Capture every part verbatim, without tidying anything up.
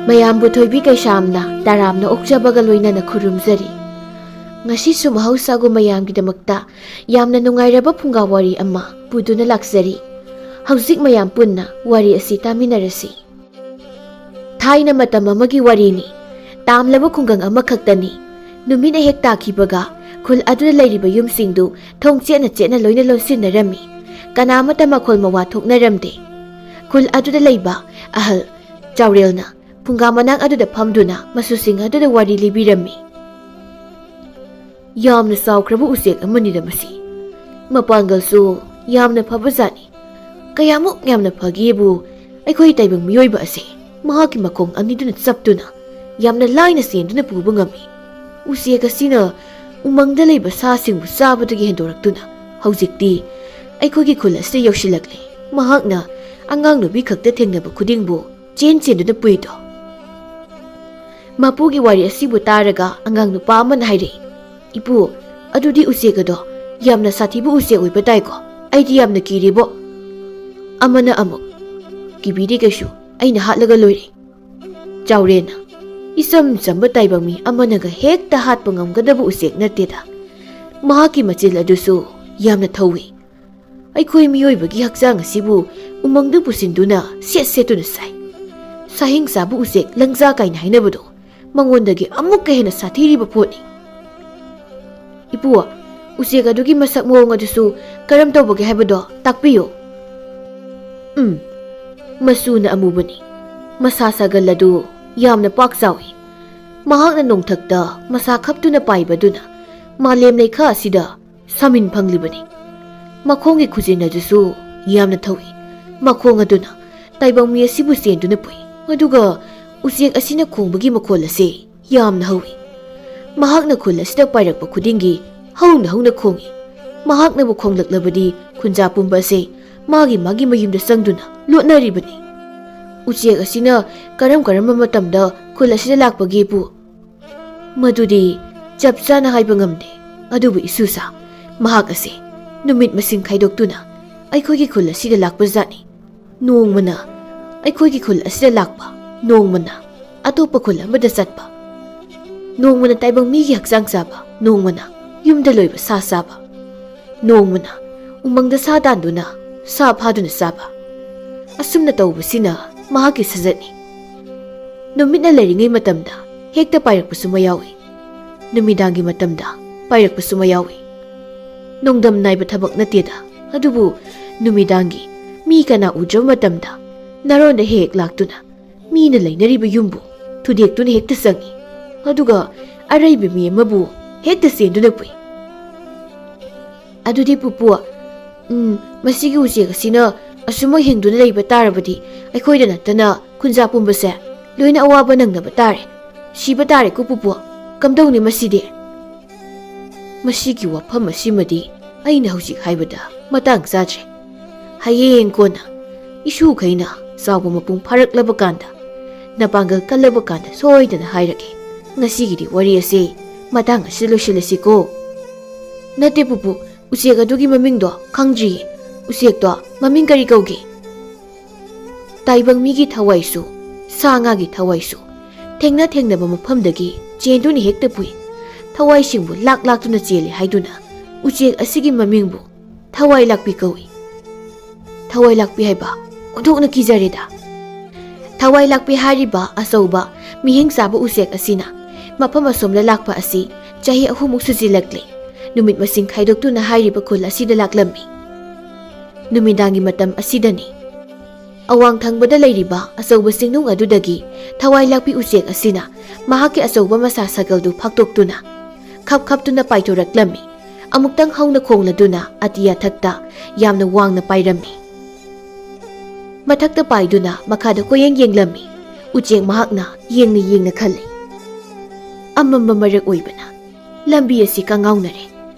ꯃꯌꯥꯝꯕꯨ ꯊꯣꯏꯕꯤ ꯀꯩꯁꯥꯝꯅ ꯇꯔꯥꯝꯅ ꯑꯣꯛꯆꯕꯒ ꯂꯣꯏꯅꯅ ꯈꯨꯔꯨꯝꯖꯔꯤ꯫ ꯉꯁꯤꯁꯨ ꯃꯍꯧꯁꯥꯒꯨꯝ ꯃꯌꯥꯝꯒꯤꯗꯃꯛꯇ ꯌꯥꯝꯅ ꯅꯨꯡꯉꯥꯏꯔꯕ ꯐꯨꯡꯒꯥ ꯋꯥꯔꯤ ꯑꯃ ꯄꯨꯗꯨꯅ ꯂꯥꯛꯆꯔꯤ꯫ ꯍꯧꯖꯤꯛ ꯃꯌꯥꯝ ꯄꯨꯟꯅ ꯋꯥꯔꯤ ꯑꯁꯤ ꯇꯥꯃꯤꯟꯅꯔꯁꯤ꯫ ꯊꯥꯏꯅ ꯃꯇꯝ ꯑꯃꯒꯤ ꯋꯥꯔꯤꯅꯤ꯫ ꯇꯥꯝꯂꯕ ꯈꯨꯡꯒꯪ ꯑꯃꯈꯛꯇꯅꯤ꯫ ꯅꯨꯃꯤꯠꯅ ꯍꯦꯛ ꯇꯥꯈꯤꯕꯒ ꯈꯨꯜ ꯑꯗꯨꯗ ꯂꯩꯔꯤꯕ ꯌꯨꯝꯁꯤꯡꯗꯨ ꯊꯣꯡ ꯆꯦꯠꯅ ꯆꯦꯠꯅ ꯂꯣꯏꯅ ꯂꯣꯟꯁꯤꯟꯅꯔꯝꯃꯤ꯫ ꯀꯅꯥꯃꯠꯇ ꯃꯈꯣꯜ ꯃꯋꯥ ꯊꯣꯛꯅꯔꯝꯗꯦ꯫ ꯈꯨꯜ ꯑꯗꯨꯗ ꯂꯩꯕ ꯑꯍꯜ ꯆꯥꯎꯔꯦꯜꯅ ꯐꯨꯡꯒꯥ ꯃꯅꯥꯛ ꯑꯗꯨꯗ ꯐꯝꯗꯨꯅ ꯃꯁꯨꯁꯤꯡ ꯑꯗꯨꯗ ꯋꯥꯔꯤ ꯂꯤꯕꯤꯔꯝꯃꯤ꯫ "ꯌꯥꯝꯅ ꯆꯥꯎꯈ꯭ꯔꯕ ꯎꯆꯦꯛ ꯑꯃꯅꯤꯗ ꯃꯁꯤ꯫ ꯃꯄꯥꯡꯒꯜꯁꯨ ꯌꯥꯝꯅ ꯐꯕꯖꯥꯠꯅꯤ꯫ ꯀꯌꯥꯃꯨꯛ ꯌꯥꯝꯅ ꯐꯒꯦꯕꯨ, ꯑꯩꯈꯣꯏ ꯇꯥꯏꯕꯪ ꯃꯤꯑꯣꯏꯕ ꯑꯁꯦ ꯃꯍꯥꯛꯀꯤ ꯃꯈꯣꯡ ꯑꯅꯤꯗꯨꯅ ꯆꯞꯇꯨꯅ ꯌꯥꯝꯅ ꯂꯥꯏꯅ ꯆꯦꯟꯗꯨꯅ ꯄꯨꯕ ꯉꯝꯃꯤ꯫ ꯎꯆꯦꯛ ꯑꯁꯤꯅ ꯎꯃꯪꯗ ꯂꯩꯕ ꯁꯥꯁꯤꯡꯕꯨ ꯆꯥꯕꯗꯒꯤ ꯍꯦꯟꯗꯣꯔꯛꯇꯨꯅ ꯍꯧꯖꯤꯛꯇꯤ ꯑꯩꯈꯣꯏꯒꯤ ꯈꯨꯜ ꯑꯁꯤꯗ ꯌꯧꯁꯤꯜꯂꯛꯂꯦ꯫ ꯃꯍꯥꯛꯅ ꯑꯉꯥꯡ ꯅꯨꯄꯤ ꯈꯛꯇ ꯊꯦꯡꯅꯕ ꯈꯨꯗꯤꯡꯕꯨ ꯆꯦꯟ ꯆꯦꯟꯗꯨꯅ ꯄꯨꯏꯗꯣ?" ꯃꯄꯨꯒꯤ ꯋꯥꯔꯤ ꯑꯁꯤꯕꯨ ꯇꯥꯔꯒ ꯑꯉꯥꯡ ꯅꯨꯄꯥ ꯑꯃꯅ ꯍꯥꯏꯔꯛꯏ, "ꯏꯄꯨ, ꯑꯗꯨꯗꯤ ꯎꯆꯦꯛ ꯑꯗꯣ ꯌꯥꯝꯅ ꯁꯥꯊꯤꯕ ꯎꯆꯦꯛ ꯑꯣꯏꯕ ꯇꯥꯏꯀꯣ? ꯑꯩꯗꯤ ꯌꯥꯝꯅ ꯀꯤꯔꯤꯕꯣ꯫" ꯑꯃꯅ ꯑꯃꯨꯛ, "ꯀꯤꯕꯤꯗꯦ ꯀꯩꯁꯨ, ꯑꯩꯅ ꯍꯥꯠꯂꯒ ꯂꯣꯏꯔꯦ꯫" ꯆꯥꯎꯔꯦꯟꯅ, "ꯏꯆꯝ ꯆꯝꯕ ꯇꯥꯏꯕꯪ ꯃꯤ ꯑꯃꯅꯒ ꯍꯦꯛꯇ ꯍꯥꯠꯄ ꯉꯝꯒꯗꯕ ꯎꯆꯦꯛ ꯅꯠꯇꯦꯗ꯫ ꯃꯍꯥꯛꯀꯤ ꯃꯆꯤꯜ ꯑꯗꯨꯁꯨ ꯌꯥꯝꯅ ꯊꯧꯏ꯫ ꯑꯩꯈꯣꯏ ꯃꯤꯑꯣꯏꯕꯒꯤ ꯍꯛꯆꯥꯡ ꯑꯁꯤꯕꯨ ꯎꯃꯪꯗ ꯄꯨꯁꯤꯟꯗꯨꯅ ꯁꯦꯠ ꯁꯦꯠꯇꯨꯅ ꯆꯥꯏ꯫ ꯁꯥꯍꯤꯡ ꯆꯥꯕ ꯎꯆꯦꯛ ꯂꯪꯖꯥ ꯀꯥꯏꯅ ꯍꯥꯏꯅꯕꯗꯣ ꯃꯉꯣꯟꯗꯒꯤ ꯑꯃꯨꯛꯀ ꯍꯦꯟꯅ ꯁꯥꯊꯤꯔꯤꯕ ꯄꯣꯠꯅꯤ꯫" "ꯏꯄꯨ, ꯎꯆꯦꯛ ꯑꯗꯨꯒꯤ ꯃꯁꯛ ꯃꯑꯣꯡ ꯑꯗꯨꯁꯨ ꯀꯔꯝ ꯇꯧꯕꯒꯦ ꯍꯥꯏꯕꯗꯣ ꯇꯥꯛꯄꯤꯌꯨ꯫" "ꯎꯝ, ꯃꯆꯨꯅ ꯑꯃꯨꯕꯅꯤ꯫ ꯃꯁꯥ ꯁꯥꯒꯜ ꯑꯗꯨ ꯌꯥꯝꯅ ꯄꯥꯛ ꯆꯥꯎꯏ꯫ ꯃꯍꯥꯛꯅ ꯅꯣꯡꯊꯛꯇ ꯃꯁꯥ ꯈꯞꯇꯨꯅ ꯄꯥꯏꯕꯗꯨꯅ ꯃꯥꯂꯦꯝ ꯂꯩꯈꯥ ꯑꯁꯤꯗ ꯁꯥꯃꯤꯟ ꯐꯪꯂꯤꯕꯅꯤ꯫ ꯃꯈꯣꯡꯒꯤ ꯈꯨꯖꯤꯟ ꯑꯗꯨꯁꯨ ꯌꯥꯝꯅ ꯊꯧꯏ꯫ ꯃꯈꯣꯡ ꯑꯗꯨꯅ ꯇꯥꯏꯕꯪ ꯃꯤ ꯑꯁꯤꯕꯨ ꯆꯦꯟꯗꯨꯅ ꯄꯨꯏ꯫ ꯑꯗꯨꯒ ꯎꯆꯦꯛ ꯑꯁꯤꯅ ꯈꯣꯡꯕꯒꯤ ꯃꯈꯣꯜ ꯑꯁꯤ ꯌꯥꯝꯅ ꯍꯧꯏ꯫ ꯃꯍꯥꯛꯅ ꯈꯨꯜ ꯑꯁꯤꯗ ꯄꯥꯏꯔꯛꯄ ꯈꯨꯗꯤꯡꯒꯤ ꯍꯧꯅ ꯍꯧꯅ ꯈꯣꯡꯏ꯫ ꯃꯍꯥꯛꯅꯕꯨ ꯈꯣꯡꯂꯛꯂꯕꯗꯤ ꯈꯨꯟꯖꯥ ꯄꯨꯝꯕ ꯑꯁꯤ ꯃꯥꯒꯤ ꯃꯥꯒꯤ ꯃꯌꯨꯝꯗ ꯆꯪꯗꯨꯅ ꯂꯣꯠꯅꯔꯤꯕꯅꯤ꯫" "ꯎꯆꯦꯛ ꯑꯁꯤꯅ ꯀꯔꯝ ꯀꯔꯝꯕ ꯃꯇꯝꯗ ꯈꯨꯜ ꯑꯁꯤꯗ ꯂꯥꯛꯄꯒꯦ, ꯏꯄꯨ?" "ꯃꯗꯨꯗꯤ ꯆꯞ ꯆꯥꯅ ꯍꯥꯏꯕ ꯉꯝꯗꯦ꯫ ꯑꯗꯨꯕꯨ ꯏꯁꯨꯁꯥ, ꯃꯍꯥꯛ ꯑꯁꯤ ꯅꯨꯃꯤꯠ ꯃꯁꯤꯡ ꯈꯥꯏꯗꯣꯛꯇꯨꯅ ꯑꯩꯈꯣꯏꯒꯤ ꯈꯨꯜ ꯑꯁꯤꯗ ꯂꯥꯛꯄ ꯖꯥꯠꯅꯤ꯫ ꯅꯣꯡꯃꯅ ꯑꯩꯈꯣꯏꯒꯤ ꯈꯨꯜ ꯑꯁꯤꯗ ꯂꯥꯛꯄ, ꯅꯣꯡꯃꯅ ꯑꯇꯣꯞꯄ ꯈꯨꯜ ꯑꯃꯗ ꯆꯠꯄ꯫ ꯅꯣꯡꯃꯅ ꯇꯥꯏꯕꯪ ꯃꯤꯒꯤ ꯍꯛꯆꯥꯡ ꯆꯥꯕ, ꯅꯣꯡꯃꯅ ꯌꯨꯝꯗ ꯂꯣꯏꯕ ꯁꯥ ꯆꯥꯕ, ꯅꯣꯡꯃꯅ ꯎꯃꯪꯗ ꯁꯥ ꯇꯥꯟꯗꯨꯅ ꯁꯥ ꯐꯥꯗꯨꯅ ꯆꯥꯕ꯫ ꯑꯁꯨꯝꯅ ꯇꯧꯕꯁꯤꯅ ꯃꯍꯥꯛꯀꯤ ꯁꯥꯖꯠꯅꯤ꯫ ꯅꯨꯃꯤꯠꯅ ꯂꯩꯔꯤꯉꯩ ꯃꯇꯝꯗ ꯍꯦꯛꯇ ꯄꯥꯏꯔꯛꯄꯁꯨ ꯃꯌꯥꯎꯏ, ꯅꯨꯃꯤꯗꯥꯡꯒꯤ ꯃꯇꯝꯗ ꯄꯥꯏꯔꯛꯄꯁꯨ ꯃꯌꯥꯎꯏ꯫ ꯅꯣꯡꯗꯝ ꯅꯥꯏꯕ ꯊꯕꯛ ꯅꯠꯇꯦꯗ, ꯑꯗꯨꯕꯨ ꯅꯨꯃꯤꯗꯥꯡꯒꯤ ꯃꯤ ꯀꯅꯥ ꯎꯗ꯭ꯔꯕ ꯃꯇꯝꯗ ꯅꯥꯔꯣꯟꯗ ꯍꯦꯛ ꯍꯦꯛ ꯂꯥꯛꯇꯨꯅ ꯃꯤꯅ ꯂꯩꯅꯔꯤꯕ ꯌꯨꯝꯕꯨ ꯊꯨꯗꯦꯛꯇꯨꯅ ꯍꯦꯛꯇ ꯆꯪꯏ, ꯑꯗꯨꯒ ꯑꯔꯩꯕ ꯃꯤ ꯑꯃꯕꯨ ꯍꯦꯛꯇ ꯆꯦꯟꯗꯨꯅ ꯄꯨꯏ꯫ ꯑꯗꯨꯗꯤ ꯄꯨꯄꯨ, ꯎꯝ, ꯃꯁꯤꯒꯤ ꯎꯆꯦꯛ ꯑꯁꯤꯅ ꯑꯁꯨꯝꯃꯛ ꯍꯤꯡꯗꯨꯅ ꯂꯩꯕ ꯇꯥꯔꯕꯗꯤ ꯑꯩꯈꯣꯏꯗ ꯅꯠꯇꯅ ꯈꯨꯟꯖꯥ ꯄꯨꯝꯕꯁꯦ ꯂꯣꯏꯅ ꯑꯋꯥꯕ ꯅꯪꯅꯕ ꯇꯥꯔꯦ꯫ ꯁꯤꯕ ꯇꯥꯔꯦꯀꯣ ꯄꯨꯄꯨ, ꯀꯝꯗꯧꯅꯤ ꯃꯁꯤꯗꯤ? ꯃꯁꯤꯒꯤ ꯋꯥꯐꯝ ꯑꯁꯤꯃꯗꯤ ꯑꯩꯅ ꯍꯧꯖꯤꯛ ꯍꯥꯏꯕꯗ ꯃꯇꯥꯡ ꯆꯥꯗ꯭ꯔꯦ꯫ ꯍꯌꯦꯡ ꯀꯣꯟꯅ ꯏꯁꯨꯈꯩꯅ ꯆꯥꯎꯕ ꯃꯄꯨꯡ ꯐꯥꯔꯛꯂꯕ ꯀꯥꯟꯗ, ꯅꯄꯥꯡꯒꯜ ꯀꯜꯂꯕ ꯀꯥꯟꯗ ꯁꯣꯏꯗꯅ ꯍꯥꯏꯔꯒꯦ꯫ ꯉꯁꯤꯒꯤꯗꯤ ꯋꯥꯔꯤ ꯑꯁꯤ ꯃꯇꯥꯡ ꯑꯁꯤꯗ ꯂꯣꯏꯁꯤꯜꯂꯁꯤꯀꯣ꯫ ꯅꯠꯇꯦ ꯄꯨꯄꯨ, ꯎꯆꯦꯛ ꯑꯗꯨꯒꯤ ꯃꯃꯤꯡꯗꯣ ꯈꯪꯗ꯭ꯔꯤꯌꯦ꯫ ꯎꯆꯦꯛꯇꯣ ꯃꯃꯤꯡ ꯀꯔꯤ ꯀꯧꯒꯦ? ꯇꯥꯏꯕꯪ ꯃꯤꯒꯤ ꯊꯋꯥꯏꯁꯨ, ꯁꯥ ꯉꯥꯒꯤ ꯊꯋꯥꯏꯁꯨ ꯊꯦꯡꯅ ꯊꯦꯡꯅꯕ ꯃꯐꯝꯗꯒꯤ ꯆꯦꯟꯗꯨꯅ ꯍꯦꯛꯇ ꯄꯨꯏ꯫ ꯊꯋꯥꯏꯁꯤꯡꯕꯨ ꯂꯥꯛ ꯂꯥꯛꯇꯨꯅ ꯆꯦꯜꯂꯤ ꯍꯥꯏꯗꯨꯅ ꯎꯆꯦꯛ ꯑꯁꯤꯒꯤ ꯃꯃꯤꯡꯕꯨ ꯊꯋꯥꯏ ꯂꯥꯛꯄꯤ ꯀꯧꯏ꯫ ꯊꯋꯥꯏ ꯂꯥꯛꯄꯤ ꯍꯥꯏꯕ? ꯑꯣꯟꯊꯣꯛꯅ ꯀꯤꯖꯔꯦꯗ꯫ ꯊꯋꯥꯏ ꯂꯥꯛꯄꯤ ꯍꯥꯏꯔꯤꯕ ꯑꯆꯧꯕ ꯃꯤꯍꯦꯡ ꯆꯥꯕ ꯎꯆꯦꯛ ꯑꯁꯤꯅ ꯃꯐꯝ ꯑꯁꯣꯝꯗ ꯂꯥꯛꯄ ꯑꯁꯤ ꯆꯍꯤ ꯑꯍꯨꯝꯃꯨꯛ ꯁꯨꯖꯤꯜꯂꯛꯂꯦ꯫ ꯅꯨꯃꯤꯠ ꯃꯁꯤꯡ ꯈꯥꯏꯗꯣꯛꯇꯨꯅ ꯍꯥꯏꯔꯤꯕ ꯈꯨꯜ ꯑꯁꯤꯗ ꯂꯥꯛꯂꯝꯃꯤ꯫ ꯅꯨꯃꯤꯗꯥꯡꯒꯤ ꯃꯇꯝ ꯑꯁꯤꯗꯅꯤ꯫ ꯑꯋꯥꯡ ꯊꯪꯕꯗ ꯂꯩꯔꯤꯕ ꯑꯆꯧꯕ ꯆꯤꯡꯅꯨꯡ ꯑꯗꯨꯗꯒꯤ ꯊꯋꯥꯏ ꯂꯥꯛꯄꯤ ꯎꯆꯦꯛ ꯑꯁꯤꯅ ꯃꯍꯥꯛꯀꯤ ꯑꯆꯧꯕ ꯃꯁꯥ ꯁꯥꯒꯜꯗꯨ ꯐꯥꯛꯇꯣꯛꯇꯨꯅ ꯈꯞ ꯈꯞꯇꯨꯅ ꯄꯥꯏꯊꯣꯔꯛꯂꯝꯃꯤ꯫ ꯑꯃꯨꯛꯇꯪ ꯍꯧꯅ ꯈꯣꯡꯂꯗꯨꯅ ꯑꯇꯤꯌꯥ ꯊꯛꯇ ꯌꯥꯝꯅ ꯋꯥꯡꯅ ꯄꯥꯏꯔꯝꯃꯤ꯫ ꯃꯊꯛꯇ ꯄꯥꯏꯗꯨꯅ ꯃꯈꯥꯗ ꯀꯣꯏꯌꯦꯡ ꯌꯦꯡꯂꯝꯃꯤ꯫ ꯎꯆꯦꯛ ꯃꯍꯥꯛꯅ ꯌꯦꯡꯅ ꯌꯦꯡꯅ ꯈꯜꯂꯤ, "ꯑꯃꯝꯕ ꯃꯔꯛ ꯑꯣꯏꯕꯅ ꯂꯝꯕꯤ ꯑꯁꯤ ꯀꯉꯥꯎꯅꯔꯦ꯫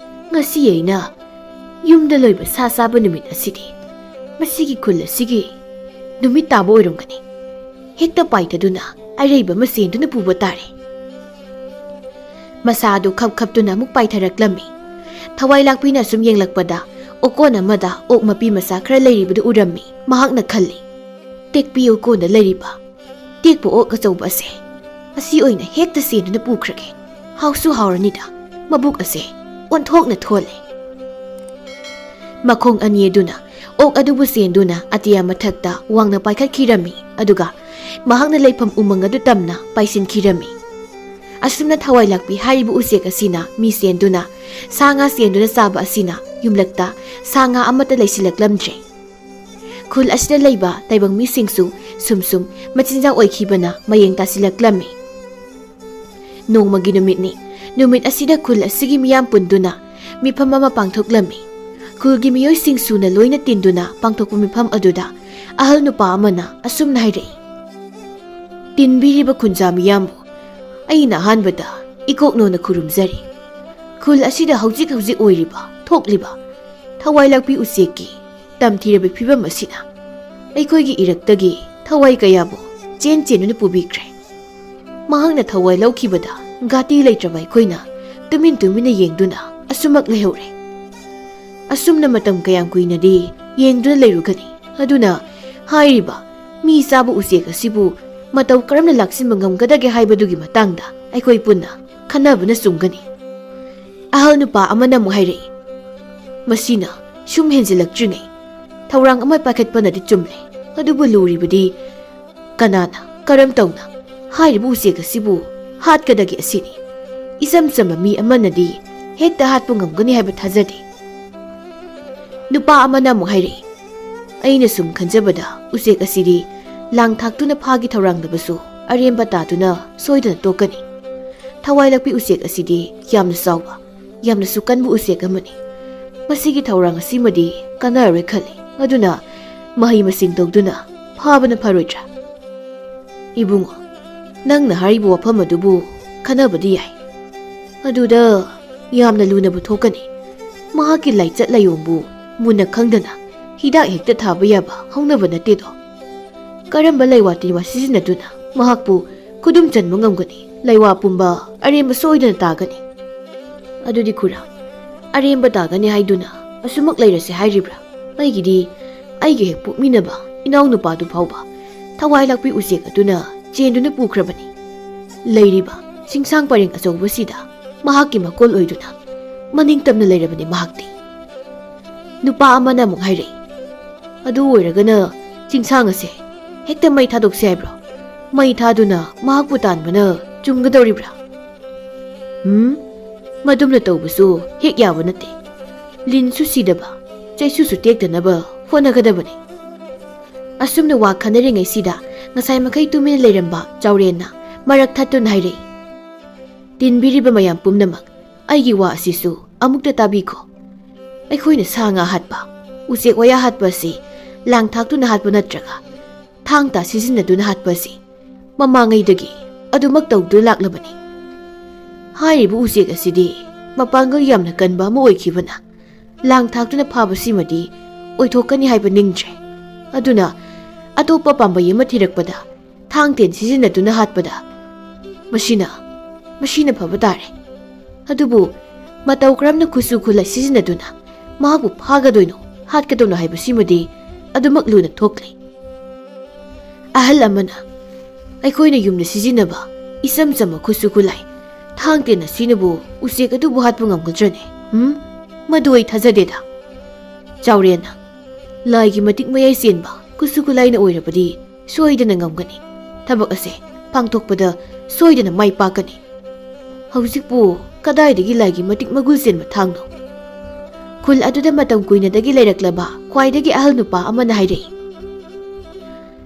ꯉꯁꯤ ꯑꯩꯅ ꯌꯨꯝꯗ ꯂꯣꯏꯕ ꯁꯥ ꯆꯥꯕ ꯅꯨꯃꯤꯠ ꯑꯁꯤꯗꯤ ꯃꯁꯤꯒꯤ ꯈꯨꯜ ꯑꯁꯤꯒꯤ ꯅꯨꯃꯤꯠ ꯇꯥꯕ ꯑꯣꯏꯔꯝꯒꯅꯤ꯫ ꯍꯦꯛꯇ ꯄꯥꯏꯊꯗꯨꯅ ꯑꯔꯩꯕ ꯑꯃ ꯆꯦꯟꯗꯨꯅ ꯄꯨꯕ ꯇꯥꯔꯦ"꯫ ꯃꯁꯥ ꯑꯗꯨ ꯈꯞ ꯈꯞꯇꯨꯅ ꯑꯃꯨꯛ ꯄꯥꯏꯊꯔꯛꯂꯝꯃꯤ꯫ ꯊꯋꯥꯏ ꯂꯥꯛꯄꯤꯅ ꯑꯁꯨꯝ ꯌꯦꯡꯂꯛꯄꯗ ꯑꯣꯀꯣꯟ ꯑꯃꯗ ꯑꯣꯛ ꯃꯄꯤ ꯃꯆꯥ ꯈꯔ ꯂꯩꯔꯤꯕꯗꯨ ꯎꯔꯝꯃꯤ꯫ ꯃꯍꯥꯛꯅ ꯈꯜꯂꯤ, "ꯇꯦꯛꯄꯤ ꯑꯣꯀꯣꯟꯗ ꯂꯩꯔꯤꯕ "ꯇꯦꯛꯄ ꯑꯣꯛ ꯑꯆꯧꯕ ꯑꯁꯦ ꯑꯁꯤ ꯑꯣꯏꯅ ꯍꯦꯛꯇ ꯁꯦꯟꯗꯨꯅ ꯄꯨꯈ꯭ꯔꯒꯦ꯫ ꯍꯥꯎꯁꯨ ꯍꯥꯎꯔꯅꯤꯗ, ꯃꯕꯨꯛ ꯑꯁꯦ ꯑꯣꯟꯊꯣꯛꯅ ꯊꯣꯜꯂꯦ"꯫ ꯃꯈꯣꯡ ꯑꯅꯤ ꯑꯗꯨꯅ ꯑꯣꯛ ꯑꯗꯨꯕꯨ ꯁꯦꯟꯗꯨꯅ ꯑꯇꯤꯌꯥ ꯃꯊꯛꯇ ꯋꯥꯡꯅ ꯄꯥꯏꯈꯠꯈꯤꯔꯝꯃꯤ, ꯑꯗꯨꯒ ꯃꯍꯥꯛꯅ ꯂꯩꯐꯝ ꯎꯃꯪ ꯑꯗꯨ ꯇꯝꯅ ꯄꯥꯏꯁꯤꯟꯈꯤꯔꯝꯃꯤ꯫ ꯑꯁꯨꯝꯅ ꯊꯋꯥꯏ ꯂꯥꯛꯄꯤ ꯍꯥꯏꯔꯤꯕ ꯎꯆꯦꯛ ꯑꯁꯤꯅ ꯃꯤ ꯁꯦꯟꯗꯨꯅ, ꯁꯥ ꯉꯥ ꯁꯦꯟꯗꯨꯅ ꯆꯥꯕ ꯑꯁꯤꯅ ꯌꯨꯝꯂꯛꯇ ꯁꯥ ꯉꯥ ꯑꯃꯠꯇ ꯂꯩꯁꯤꯜꯂꯛꯂꯝꯗ꯭ꯔꯦ꯫ ꯈꯨꯜ ꯑꯁꯤꯗ ꯂꯩꯕ ꯇꯥꯏꯕꯪ ꯃꯤꯁꯤꯡꯁꯨ ꯁꯨꯝ ꯁꯨꯝ ꯃꯆꯤꯟꯖꯥꯛ ꯑꯣꯏꯈꯤꯕꯅ ꯃꯌꯦꯡ ꯇꯥꯁꯤꯜꯂꯛꯂꯝꯃꯤ꯫ ꯅꯣꯡꯃꯒꯤ ꯅꯨꯃꯤꯠꯅꯤ꯫ ꯅꯨꯃꯤꯠ ꯑꯁꯤꯗ ꯈꯨꯜ ꯑꯁꯤꯒꯤ ꯃꯤꯌꯥꯝ ꯄꯨꯟꯗꯨꯅ ꯃꯤꯐꯝ ꯑꯃ ꯄꯥꯡꯊꯣꯛꯂꯝꯃꯤ꯫ ꯈꯨꯜꯒꯤ ꯃꯤꯑꯣꯏꯁꯤꯡ ꯁꯨꯅ ꯂꯣꯏꯅ ꯇꯤꯟꯗꯨꯅ ꯄꯥꯡꯊꯣꯛꯄ ꯃꯤꯐꯝ ꯑꯗꯨꯗ ꯑꯍꯜ ꯅꯨꯄꯥ ꯑꯃꯅ ꯑꯁꯨꯝꯅ ꯍꯥꯏꯔꯛꯏ, "ꯇꯤꯟꯕꯤꯔꯤꯕ ꯈꯨꯟꯖꯥ ꯃꯤꯌꯥꯝꯕꯨ ꯑꯩꯅ ꯑꯍꯥꯟꯕꯗ ꯏꯀꯣꯛꯅꯣꯅ ꯈꯨꯔꯨꯝꯖꯔꯤ꯫ ꯈꯨꯜ ꯑꯁꯤꯗ ꯍꯧꯖꯤꯛ ꯍꯧꯖꯤꯛ ꯑꯣꯏꯔꯤꯕ, ꯊꯣꯛꯂꯤꯕ ꯊꯋꯥꯏ ꯂꯥꯛꯄꯤ ꯎꯆꯦꯛꯀꯤ ꯇꯝꯊꯤꯔꯕ ꯐꯤꯕꯝ ꯑꯁꯤꯅ ꯑꯩꯈꯣꯏꯒꯤ ꯏꯔꯛꯇꯒꯤ ꯊꯋꯥꯏ ꯀꯌꯥꯕꯨ ꯆꯦꯟ ꯆꯦꯟꯗꯨꯅ ꯄꯨꯕꯤꯈ꯭ꯔꯦ꯫ ꯃꯍꯥꯛꯅ ꯊꯋꯥꯏ ꯂꯧꯈꯤꯕꯗ ꯘꯥꯇꯤ ꯂꯩꯇ꯭ꯔꯕ ꯑꯩꯈꯣꯏꯅ ꯇꯨꯃꯤꯟ ꯇꯨꯃꯤꯟꯅ ꯌꯦꯡꯗꯨꯅ ꯑꯁꯨꯃꯛ ꯂꯩꯍꯧꯔꯦ꯫ ꯑꯁꯨꯝꯅ ꯃꯇꯝ ꯀꯌꯥꯝ ꯀꯨꯏꯅꯗꯤ ꯌꯦꯡꯗꯨꯅ ꯂꯩꯔꯨꯒꯅꯤ? ꯑꯗꯨꯅ ꯍꯥꯏꯔꯤꯕ ꯃꯤ ꯆꯥꯕ ꯎꯆꯦꯛ ꯑꯁꯤꯕꯨ ꯃꯇꯧ ꯀꯔꯝꯅ ꯂꯥꯛꯁꯤꯟꯕ ꯉꯝꯒꯗꯒꯦ ꯍꯥꯏꯕꯗꯨꯒꯤ ꯃꯇꯥꯡꯗ ꯑꯩꯈꯣꯏ ꯄꯨꯟꯅ ꯈꯟꯅꯕꯅ ꯆꯨꯝꯒꯅꯤ"꯫ ꯑꯍꯜ ꯅꯨꯄꯥ ꯑꯃꯅ ꯑꯃꯨꯛ ꯍꯥꯏꯔꯛꯏ, "ꯃꯁꯤꯅ ꯁꯨꯝ ꯍꯦꯟꯖꯤꯜꯂꯛꯇ꯭ꯔꯤꯉꯩ ꯊꯧꯔꯥꯡ ꯑꯃ ꯄꯥꯏꯈꯠꯄꯅꯗꯤ ꯆꯨꯝꯂꯦ, ꯑꯗꯨꯕꯨ ꯂꯨꯔꯤꯕꯗꯤ ꯀꯅꯥꯅ, ꯀꯔꯝ ꯇꯧꯅ ꯍꯥꯏꯔꯤꯕ ꯎꯆꯦꯛ ꯑꯁꯤꯕꯨ ꯍꯥꯠꯀꯗꯒꯦ ꯑꯁꯤꯅꯤ꯫ ꯏꯆꯝ ꯆꯝꯕ ꯃꯤ ꯑꯃꯅꯗꯤ ꯍꯦꯛꯇ ꯍꯥꯠꯄ ꯉꯝꯒꯅꯤ ꯍꯥꯏꯕ ꯊꯥꯖꯗꯦ"꯫ ꯅꯨꯄꯥ ꯑꯃꯅ ꯑꯃꯨꯛ ꯍꯥꯏꯔꯛꯏ, "ꯑꯩꯅ ꯁꯨꯝ ꯈꯟꯖꯕꯗ ꯎꯆꯦꯛ ꯑꯁꯤꯗꯤ ꯂꯥꯡ ꯊꯥꯛꯇꯨꯅ ꯐꯥꯒꯤ ꯊꯧꯔꯥꯡꯗꯕꯁꯨ ꯑꯔꯦꯝꯕ ꯇꯥꯗꯨꯅ ꯁꯣꯏꯗꯅ ꯇꯣꯛꯀꯅꯤ꯫ ꯊꯋꯥꯏ ꯂꯥꯛꯄꯤ ꯎꯆꯦꯛ ꯑꯁꯤꯗꯤ ꯌꯥꯝꯅ ꯆꯥꯎꯕ, ꯌꯥꯝꯅꯁꯨ ꯀꯟꯕ ꯎꯆꯦꯛ ꯑꯃꯅꯤ꯫ ꯃꯁꯤꯒꯤ ꯊꯧꯔꯥꯡ ꯑꯁꯤꯃꯗꯤ ꯀꯥꯟꯅꯔꯔꯣꯏ ꯈꯜꯂꯤ꯫ ꯑꯗꯨꯅ ꯃꯍꯩ ꯃꯁꯤꯡ ꯇꯧꯗꯨꯅ ꯐꯥꯕꯅ ꯐꯔꯣꯏꯗ꯭ꯔꯥ?" "ꯏꯕꯨꯡꯉꯣ, ꯅꯪꯅ ꯍꯥꯏꯔꯤꯕ ꯋꯥꯐꯝ ꯑꯗꯨꯕꯨ ꯈꯟꯅꯕꯗꯤ ꯌꯥꯏ꯫ ꯑꯗꯨꯗ ꯌꯥꯝꯅ ꯂꯨꯅꯕꯨ ꯊꯣꯛꯀꯅꯤ꯫ ꯃꯍꯥꯛꯀꯤ ꯂꯥꯏꯆꯠ ꯂꯥꯏꯑꯣꯡꯕꯨ ꯃꯨꯟꯅ ꯈꯪꯗꯅ ꯍꯤꯗꯥꯛ ꯍꯦꯛꯇ ꯊꯥꯕ ꯌꯥꯕ ꯍꯧꯅꯕ ꯅꯠꯇꯦꯗꯣ꯫ ꯀꯔꯝꯕ ꯂꯩꯋꯥ ꯇꯤꯟꯋꯥ ꯁꯤꯖꯤꯟꯅꯗꯨꯅ ꯃꯍꯥꯛꯄꯨ ꯈꯨꯗꯨꯝ ꯆꯟꯕ ꯉꯝꯒꯅꯤ? ꯂꯩꯋꯥ ꯄꯨꯝꯕ ꯑꯔꯦꯝꯕ ꯁꯣꯏꯗꯅ ꯇꯥꯒꯅꯤ"꯫ "ꯑꯗꯨꯗꯤ ꯈꯨꯔꯥ, ꯑꯔꯦꯝꯕ ꯇꯥꯒꯅꯤ ꯍꯥꯏꯗꯨꯅ ꯑꯁꯨꯃꯛ ꯂꯩꯔꯁꯦ ꯍꯥꯏꯔꯤꯕ꯭ꯔꯥ? ꯑꯩꯒꯤꯗꯤ ꯑꯩꯒ ꯍꯦꯛ ꯄꯣꯛꯃꯤꯟꯅꯕ ꯏꯅꯥꯎꯅꯨꯄꯥꯗꯨ ꯐꯥꯎꯕ ꯊꯋꯥꯏ ꯂꯥꯛꯄꯤ ꯎꯆꯦꯛ ꯑꯗꯨꯅ ꯆꯦꯟꯗꯨꯅ ꯄꯨꯈ꯭ꯔꯕꯅꯤ꯫ ꯂꯩꯔꯤꯕ ꯆꯤꯡꯁꯥꯡ ꯄꯔꯦꯡ ꯑꯆꯧꯕꯁꯤꯗ ꯃꯍꯥꯛꯀꯤ ꯃꯀꯣꯜ ꯑꯣꯏꯗꯨꯅ ꯃꯅꯤꯡ ꯇꯝꯅ ꯂꯩꯔꯕꯅꯤ ꯃꯍꯥꯛꯇꯤ꯫ ꯅꯨꯄꯥ ꯑꯃꯅ ꯑꯃꯨꯛ ꯍꯥꯏꯔꯛꯏ, "ꯑꯗꯨ ꯑꯣꯏꯔꯒꯅ ꯆꯤꯡꯁꯥꯡ ꯑꯁꯦ ꯍꯦꯛꯇ ꯃꯩ ꯊꯥꯗꯣꯛꯁꯤ ꯍꯥꯏꯕ꯭ꯔꯣ? ꯃꯩ ꯊꯥꯗꯨꯅ ꯃꯍꯥꯛꯄꯨ ꯇꯥꯟꯕꯅ ꯆꯨꯝꯒꯗꯧꯔꯤꯕ꯭ꯔꯥ?" "ꯎꯝ, ꯃꯗꯨꯝꯅ ꯇꯧꯕꯁꯨ ꯍꯦꯛ ꯌꯥꯕ ꯅꯠꯇꯦ꯫ ꯂꯤꯟꯁꯨ ꯁꯤꯗꯕ, ꯆꯩꯁꯨꯁꯨ ꯇꯦꯛꯇꯅꯕ ꯍꯣꯠꯅꯒꯗꯕꯅꯤ꯫" ꯑꯁꯨꯝꯅ ꯋꯥ ꯈꯟꯅꯔꯤꯉꯩꯁꯤꯗ ꯉꯁꯥꯏ ꯃꯈꯩ ꯇꯨꯃꯤꯟꯅ ꯂꯩꯔꯝꯕ ꯆꯥꯎꯔꯦꯟꯅ ꯃꯔꯛ ꯊꯠꯇꯨꯅ ꯍꯥꯏꯔꯛꯏ, "ꯇꯤꯟꯕꯤꯔꯤꯕ ꯃꯌꯥꯝ ꯄꯨꯝꯅꯃꯛ, ꯑꯩꯒꯤ ꯋꯥ ꯑꯁꯤꯁꯨ ꯑꯃꯨꯛꯇ ꯇꯥꯕꯤꯈꯣ꯫ ꯑꯩꯈꯣꯏꯅ ꯁꯥ ꯉꯥ ꯍꯥꯠꯄ, ꯎꯆꯦꯛ ꯋꯥꯌꯥ ꯍꯥꯠꯄ ꯑꯁꯤ ꯂꯥꯡ ꯊꯥꯛꯇꯨꯅ ꯍꯥꯠꯄ ꯅꯠꯇ꯭ꯔꯒ ꯊꯥꯡ ꯇꯥ ꯁꯤꯖꯤꯟꯅꯗꯨꯅ ꯍꯥꯠꯄ ꯑꯁꯤ ꯃꯃꯥꯡꯉꯩꯗꯒꯤ ꯑꯗꯨꯃꯛ ꯇꯧꯗꯨꯅ ꯂꯥꯛꯂꯕꯅꯤ꯫ ꯍꯥꯏꯔꯤꯕ ꯎꯆꯦꯛ ꯑꯁꯤꯗꯤ ꯃꯄꯥꯡꯒꯜ ꯌꯥꯝꯅ ꯀꯟꯕ ꯑꯃ ꯑꯣꯏꯈꯤꯕꯅ ꯂꯥꯡ ꯊꯥꯛꯇꯨꯅ ꯐꯥꯕꯁꯤꯃꯗꯤ ꯑꯣꯏꯊꯣꯛꯀꯅꯤ ꯍꯥꯏꯕ ꯅꯤꯡꯗ꯭ꯔꯦ꯫ ꯑꯗꯨꯅ ꯑꯇꯣꯞꯄ ꯄꯥꯝꯕꯩ ꯑꯃ ꯊꯤꯔꯛꯄꯗ ꯊꯥꯡ ꯇꯦꯟ ꯁꯤꯖꯤꯟꯅꯗꯨꯅ ꯍꯥꯠꯄꯗ ꯃꯁꯤꯅ, ꯃꯁꯤꯅ ꯐꯕ ꯇꯥꯔꯦ꯫ ꯑꯗꯨꯕꯨ ꯃꯇꯧ ꯀꯔꯝꯅ ꯈꯨꯠꯁꯨ ꯈꯨꯠꯂꯥꯏ ꯁꯤꯖꯤꯟꯅꯗꯨꯅ ꯃꯍꯥꯛꯄꯨ ꯐꯥꯒꯗꯣꯏꯅꯣ, ꯍꯥꯠꯀꯗꯣꯏꯅꯣ ꯍꯥꯏꯕꯁꯤꯃꯗꯤ ꯑꯗꯨꯃꯛ ꯂꯨꯅ ꯊꯣꯛꯂꯦ꯫" ꯑꯍꯜ ꯑꯃꯅ, "ꯑꯩꯈꯣꯏꯅ ꯌꯨꯝꯗ ꯁꯤꯖꯤꯟꯅꯕ ꯏꯆꯝ ꯆꯝꯕ ꯈꯨꯠꯁꯨ ꯈꯨꯠꯂꯥꯏ ꯊꯥꯡ ꯇꯦꯟ ꯑꯁꯤꯅꯕꯨ ꯎꯆꯦꯛ ꯑꯗꯨꯕꯨ ꯍꯥꯠꯄ ꯉꯝꯒꯗ꯭ꯔꯅꯦ? ꯎꯝ? ꯃꯗꯨ ꯑꯩ ꯊꯥꯖꯗꯦꯗ꯫" ꯆꯥꯎꯔꯦꯟꯅ, "ꯂꯥꯏꯒꯤ ꯃꯇꯤꯛ ꯃꯌꯥꯏ ꯆꯦꯟꯕ ꯈꯨꯠꯁꯨ ꯈꯨꯠꯂꯥꯏꯅ ꯑꯣꯏꯔꯕꯗꯤ ꯁꯣꯏꯗꯅ ꯉꯝꯒꯅꯤ꯫ ꯊꯕꯛ ꯑꯁꯦ ꯄꯥꯡꯊꯣꯛꯄꯗ ꯁꯣꯏꯗꯅ ꯃꯥꯏ ꯄꯥꯛꯀꯅꯤ꯫ ꯍꯧꯖꯤꯛꯄꯨ ꯀꯗꯥꯏꯗꯒꯤ ꯂꯥꯏꯒꯤ ꯃꯇꯤꯛ ꯃꯒꯨꯟ ꯆꯦꯟꯕ ꯊꯥꯡꯅꯣ?" ꯈꯨꯜ ꯑꯗꯨꯗ ꯃꯇꯝ ꯀꯨꯏꯅꯗꯒꯤ ꯂꯩꯔꯛꯂꯕ ꯈ꯭ꯋꯥꯏꯗꯒꯤ ꯑꯍꯜ ꯅꯨꯄꯥ ꯑꯃꯅ ꯍꯥꯏꯔꯛꯏ,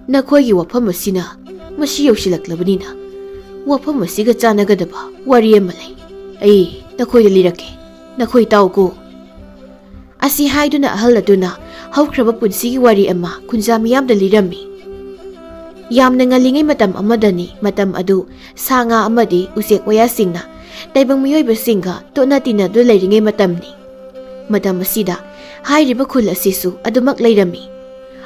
"ꯅꯈꯣꯏꯒꯤ ꯋꯥꯐꯝ ꯑꯁꯤꯅ ꯃꯁꯤ ꯌꯧꯁꯤꯜꯂꯛꯂꯕꯅꯤꯅ, ꯋꯥꯐꯝ ꯑꯁꯤꯒ ꯆꯥꯟꯅꯒꯗꯕ ꯋꯥꯔꯤ ꯑꯃ ꯂꯩ꯫ ꯑꯩ ꯅꯈꯣꯏꯗ ꯂꯤꯔꯛꯀꯦ, ꯅꯈꯣꯏ ꯇꯥꯎꯀꯣ꯫" ꯑꯁꯤ ꯍꯥꯏꯗꯨꯅ ꯑꯍꯜ ꯑꯗꯨꯅ ꯍꯧꯈ꯭ꯔꯕ ꯄꯨꯟꯁꯤꯒꯤ ꯋꯥꯔꯤ ꯑꯃ ꯈꯨꯟꯖꯥ ꯃꯤꯌꯥꯝꯗ ꯂꯤꯔꯝꯃꯤ꯫ ꯌꯥꯝꯅ ꯉꯜꯂꯤꯉꯩ ꯃꯇꯝ ꯑꯃꯗꯅꯤ, ꯃꯇꯝ ꯑꯗꯨ ꯁꯥ ꯉꯥ ꯑꯃꯗꯤ ꯎꯆꯦꯛ ꯋꯥꯌꯥꯁꯤꯡꯅ ꯇꯥꯏꯕꯪ ꯃꯤꯑꯣꯏꯕꯁꯤꯡꯒ ꯇꯣꯠꯅ ꯇꯤꯟꯅꯗꯨꯅ ꯂꯩꯔꯤꯉꯩ ꯃꯇꯝꯅꯤ꯫ ꯃꯇꯝ ꯑꯁꯤꯗ ꯍꯥꯏꯔꯤꯕ ꯈꯨꯜ ꯑꯁꯤꯁꯨ ꯑꯗꯨꯃꯛ ꯂꯩꯔꯝꯃꯤ꯫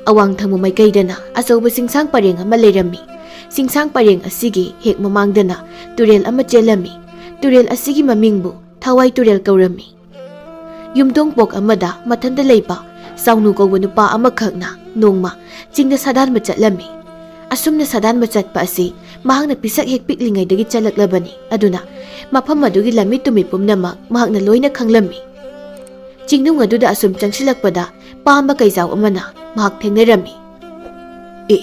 ꯑꯋꯥꯡ ꯊꯪꯕ ꯃꯥꯏꯀꯩꯗꯅ ꯑꯆꯧꯕ ꯆꯤꯡꯁꯥꯡ ꯄꯔꯦꯡ ꯑꯃ ꯂꯩꯔꯝꯃꯤ꯫ ꯆꯤꯡꯁꯥꯡ ꯄꯔꯦꯡ ꯑꯁꯤꯒꯤ ꯍꯦꯛ ꯃꯃꯥꯡꯗꯅ ꯇꯨꯔꯦꯜ ꯑꯃ ꯆꯦꯜꯂꯝꯃꯤ꯫ ꯇꯨꯔꯦꯜ ꯑꯁꯤꯒꯤ ꯃꯃꯤꯡꯕꯨ ꯊꯋꯥꯏ ꯇꯨꯔꯦꯜ ꯀꯧꯔꯝꯃꯤ꯫ ꯌꯨꯝꯊꯣꯡꯄꯣꯛ ꯑꯃꯗ ꯃꯊꯟꯇ ꯂꯩꯕ ꯆꯥꯎꯅꯨ ꯀꯧꯕ ꯅꯨꯄꯥ ꯑꯃꯈꯛꯅ ꯅꯣꯡꯃ ꯆꯤꯡꯗ ꯁꯥꯗꯥꯟꯕ ꯆꯠꯂꯝꯃꯤ꯫ ꯑꯁꯨꯝꯅ ꯁꯥꯗꯥꯟꯕ ꯆꯠꯄ ꯑꯁꯤ ꯃꯍꯥꯛꯅ ꯄꯤꯁꯛ ꯍꯦꯛ ꯄꯤꯛꯂꯤꯉꯩꯗꯒꯤ ꯆꯠꯂꯛꯂꯕꯅꯤ꯫ ꯑꯗꯨꯅ ꯃꯐꯝ ꯑꯗꯨꯒꯤ ꯂꯝꯃꯤ ꯇꯨꯝꯃꯤ ꯄꯨꯝꯅꯃꯛ ꯃꯍꯥꯛꯅ ꯂꯣꯏꯅ ꯈꯪꯂꯝꯃꯤ꯫ ꯆꯤꯡꯅꯨꯡ ꯑꯗꯨꯗ ꯑꯁꯨꯝ ꯆꯪꯁꯤꯜꯂꯛꯄꯗ ꯄꯥꯝꯕ ꯀꯩꯖꯥꯎ ꯑꯃꯅ ꯃꯍꯥꯛ ꯊꯦꯡꯅꯔꯝꯃꯤ꯫ "ꯑꯦ,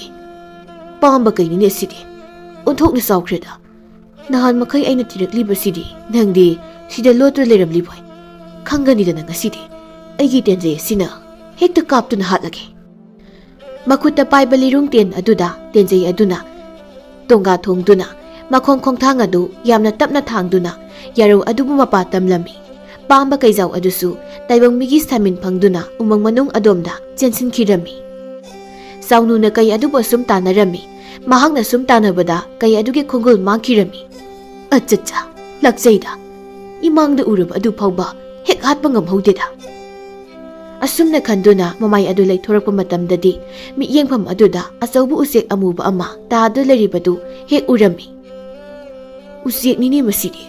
ꯄꯥꯝꯕ ꯀꯩꯅꯤꯅꯦ ꯑꯁꯤꯗꯤ? ꯑꯣꯟꯊꯣꯛꯅ ꯆꯥꯎꯈ꯭ꯔꯦꯗ꯫ ꯅꯍꯥꯟ ꯃꯈꯩ ꯑꯩꯅ ꯊꯤꯔꯛꯂꯤꯕꯁꯤꯗꯤ ꯅꯪꯗꯤ ꯁꯤꯗ ꯂꯣꯠꯇꯨꯅ ꯂꯩꯔꯝꯂꯤꯕꯣꯏ꯫ ꯈꯪꯒꯅꯤꯗꯅ ꯉꯁꯤꯗꯤ꯫ ꯑꯩꯒꯤ ꯇꯦꯟꯖꯩ ꯑꯁꯤꯅ ꯍꯦꯛꯇ ꯀꯥꯞꯇꯨꯅ ꯍꯥꯠꯂꯒꯦ꯫" ꯃꯈꯨꯠꯇ ꯄꯥꯏꯕ ꯂꯤꯔꯨꯡ ꯇꯦꯟ ꯑꯗꯨꯗ ꯇꯦꯟꯖꯩ ꯑꯗꯨꯅ ꯇꯣꯡꯒꯥ ꯊꯣꯡꯗꯨꯅ ꯃꯈꯣꯡ ꯈꯣꯡꯊꯥꯡ ꯑꯗꯨ ꯌꯥꯝꯅ ꯇꯞꯅ ꯊꯥꯡꯗꯨꯅ ꯌꯥꯔꯧ ꯑꯗꯨꯕꯨ ꯃꯄꯥ ꯇꯝꯂꯝꯃꯤ꯫ ꯄꯥꯝꯕ ꯀꯩꯖꯥꯎ ꯑꯗꯨꯁꯨ ꯇꯥꯏꯕꯪ ꯃꯤꯒꯤ ꯁꯥꯃꯤꯟ ꯐꯪꯗꯨꯅ ꯎꯃꯪ ꯃꯅꯨꯡ ꯑꯗꯣꯝꯗ ꯆꯦꯟꯁꯤꯟꯈꯤꯔꯝꯃꯤ꯫ ꯆꯥꯎꯅꯨꯅ ꯀꯩ ꯑꯗꯨꯕꯨ ꯑꯁꯨꯝ ꯇꯥꯟꯅꯔꯝꯃꯤ꯫ ꯃꯍꯥꯛꯅ ꯁꯨꯝ ꯇꯥꯟꯅꯕꯗ ꯀꯩ ꯑꯗꯨꯒꯤ ꯈꯣꯡꯒꯨꯜ ꯃꯥꯡꯈꯤꯔꯝꯃꯤ꯫ "ꯑꯠꯆꯠꯆꯥ, ꯂꯥꯛꯆꯩꯗ꯫ ꯏꯃꯥꯡꯗ ꯎꯔꯕ ꯑꯗꯨ ꯐꯥꯎꯕ ꯍꯦꯛ ꯍꯥꯠꯄ ꯉꯝꯍꯧꯗꯦꯗ꯫" ꯑꯁꯨꯝꯅ ꯈꯟꯗꯨꯅ ꯃꯃꯥꯏ ꯑꯗꯨ ꯂꯩꯊꯣꯔꯛꯄ ꯃꯇꯝꯗꯗꯤ ꯃꯤꯠꯌꯦꯡꯐꯝ ꯑꯗꯨꯗ ꯑꯆꯧꯕ ꯎꯆꯦꯛ ꯑꯃꯨꯕ ꯑꯃ ꯇꯥꯗꯨꯅ ꯂꯩꯔꯤꯕꯗꯨ ꯍꯦꯛ ꯎꯔꯝꯃꯤ꯫ "ꯎꯆꯦꯛꯅꯤꯅꯦ ꯃꯁꯤꯗꯤ꯫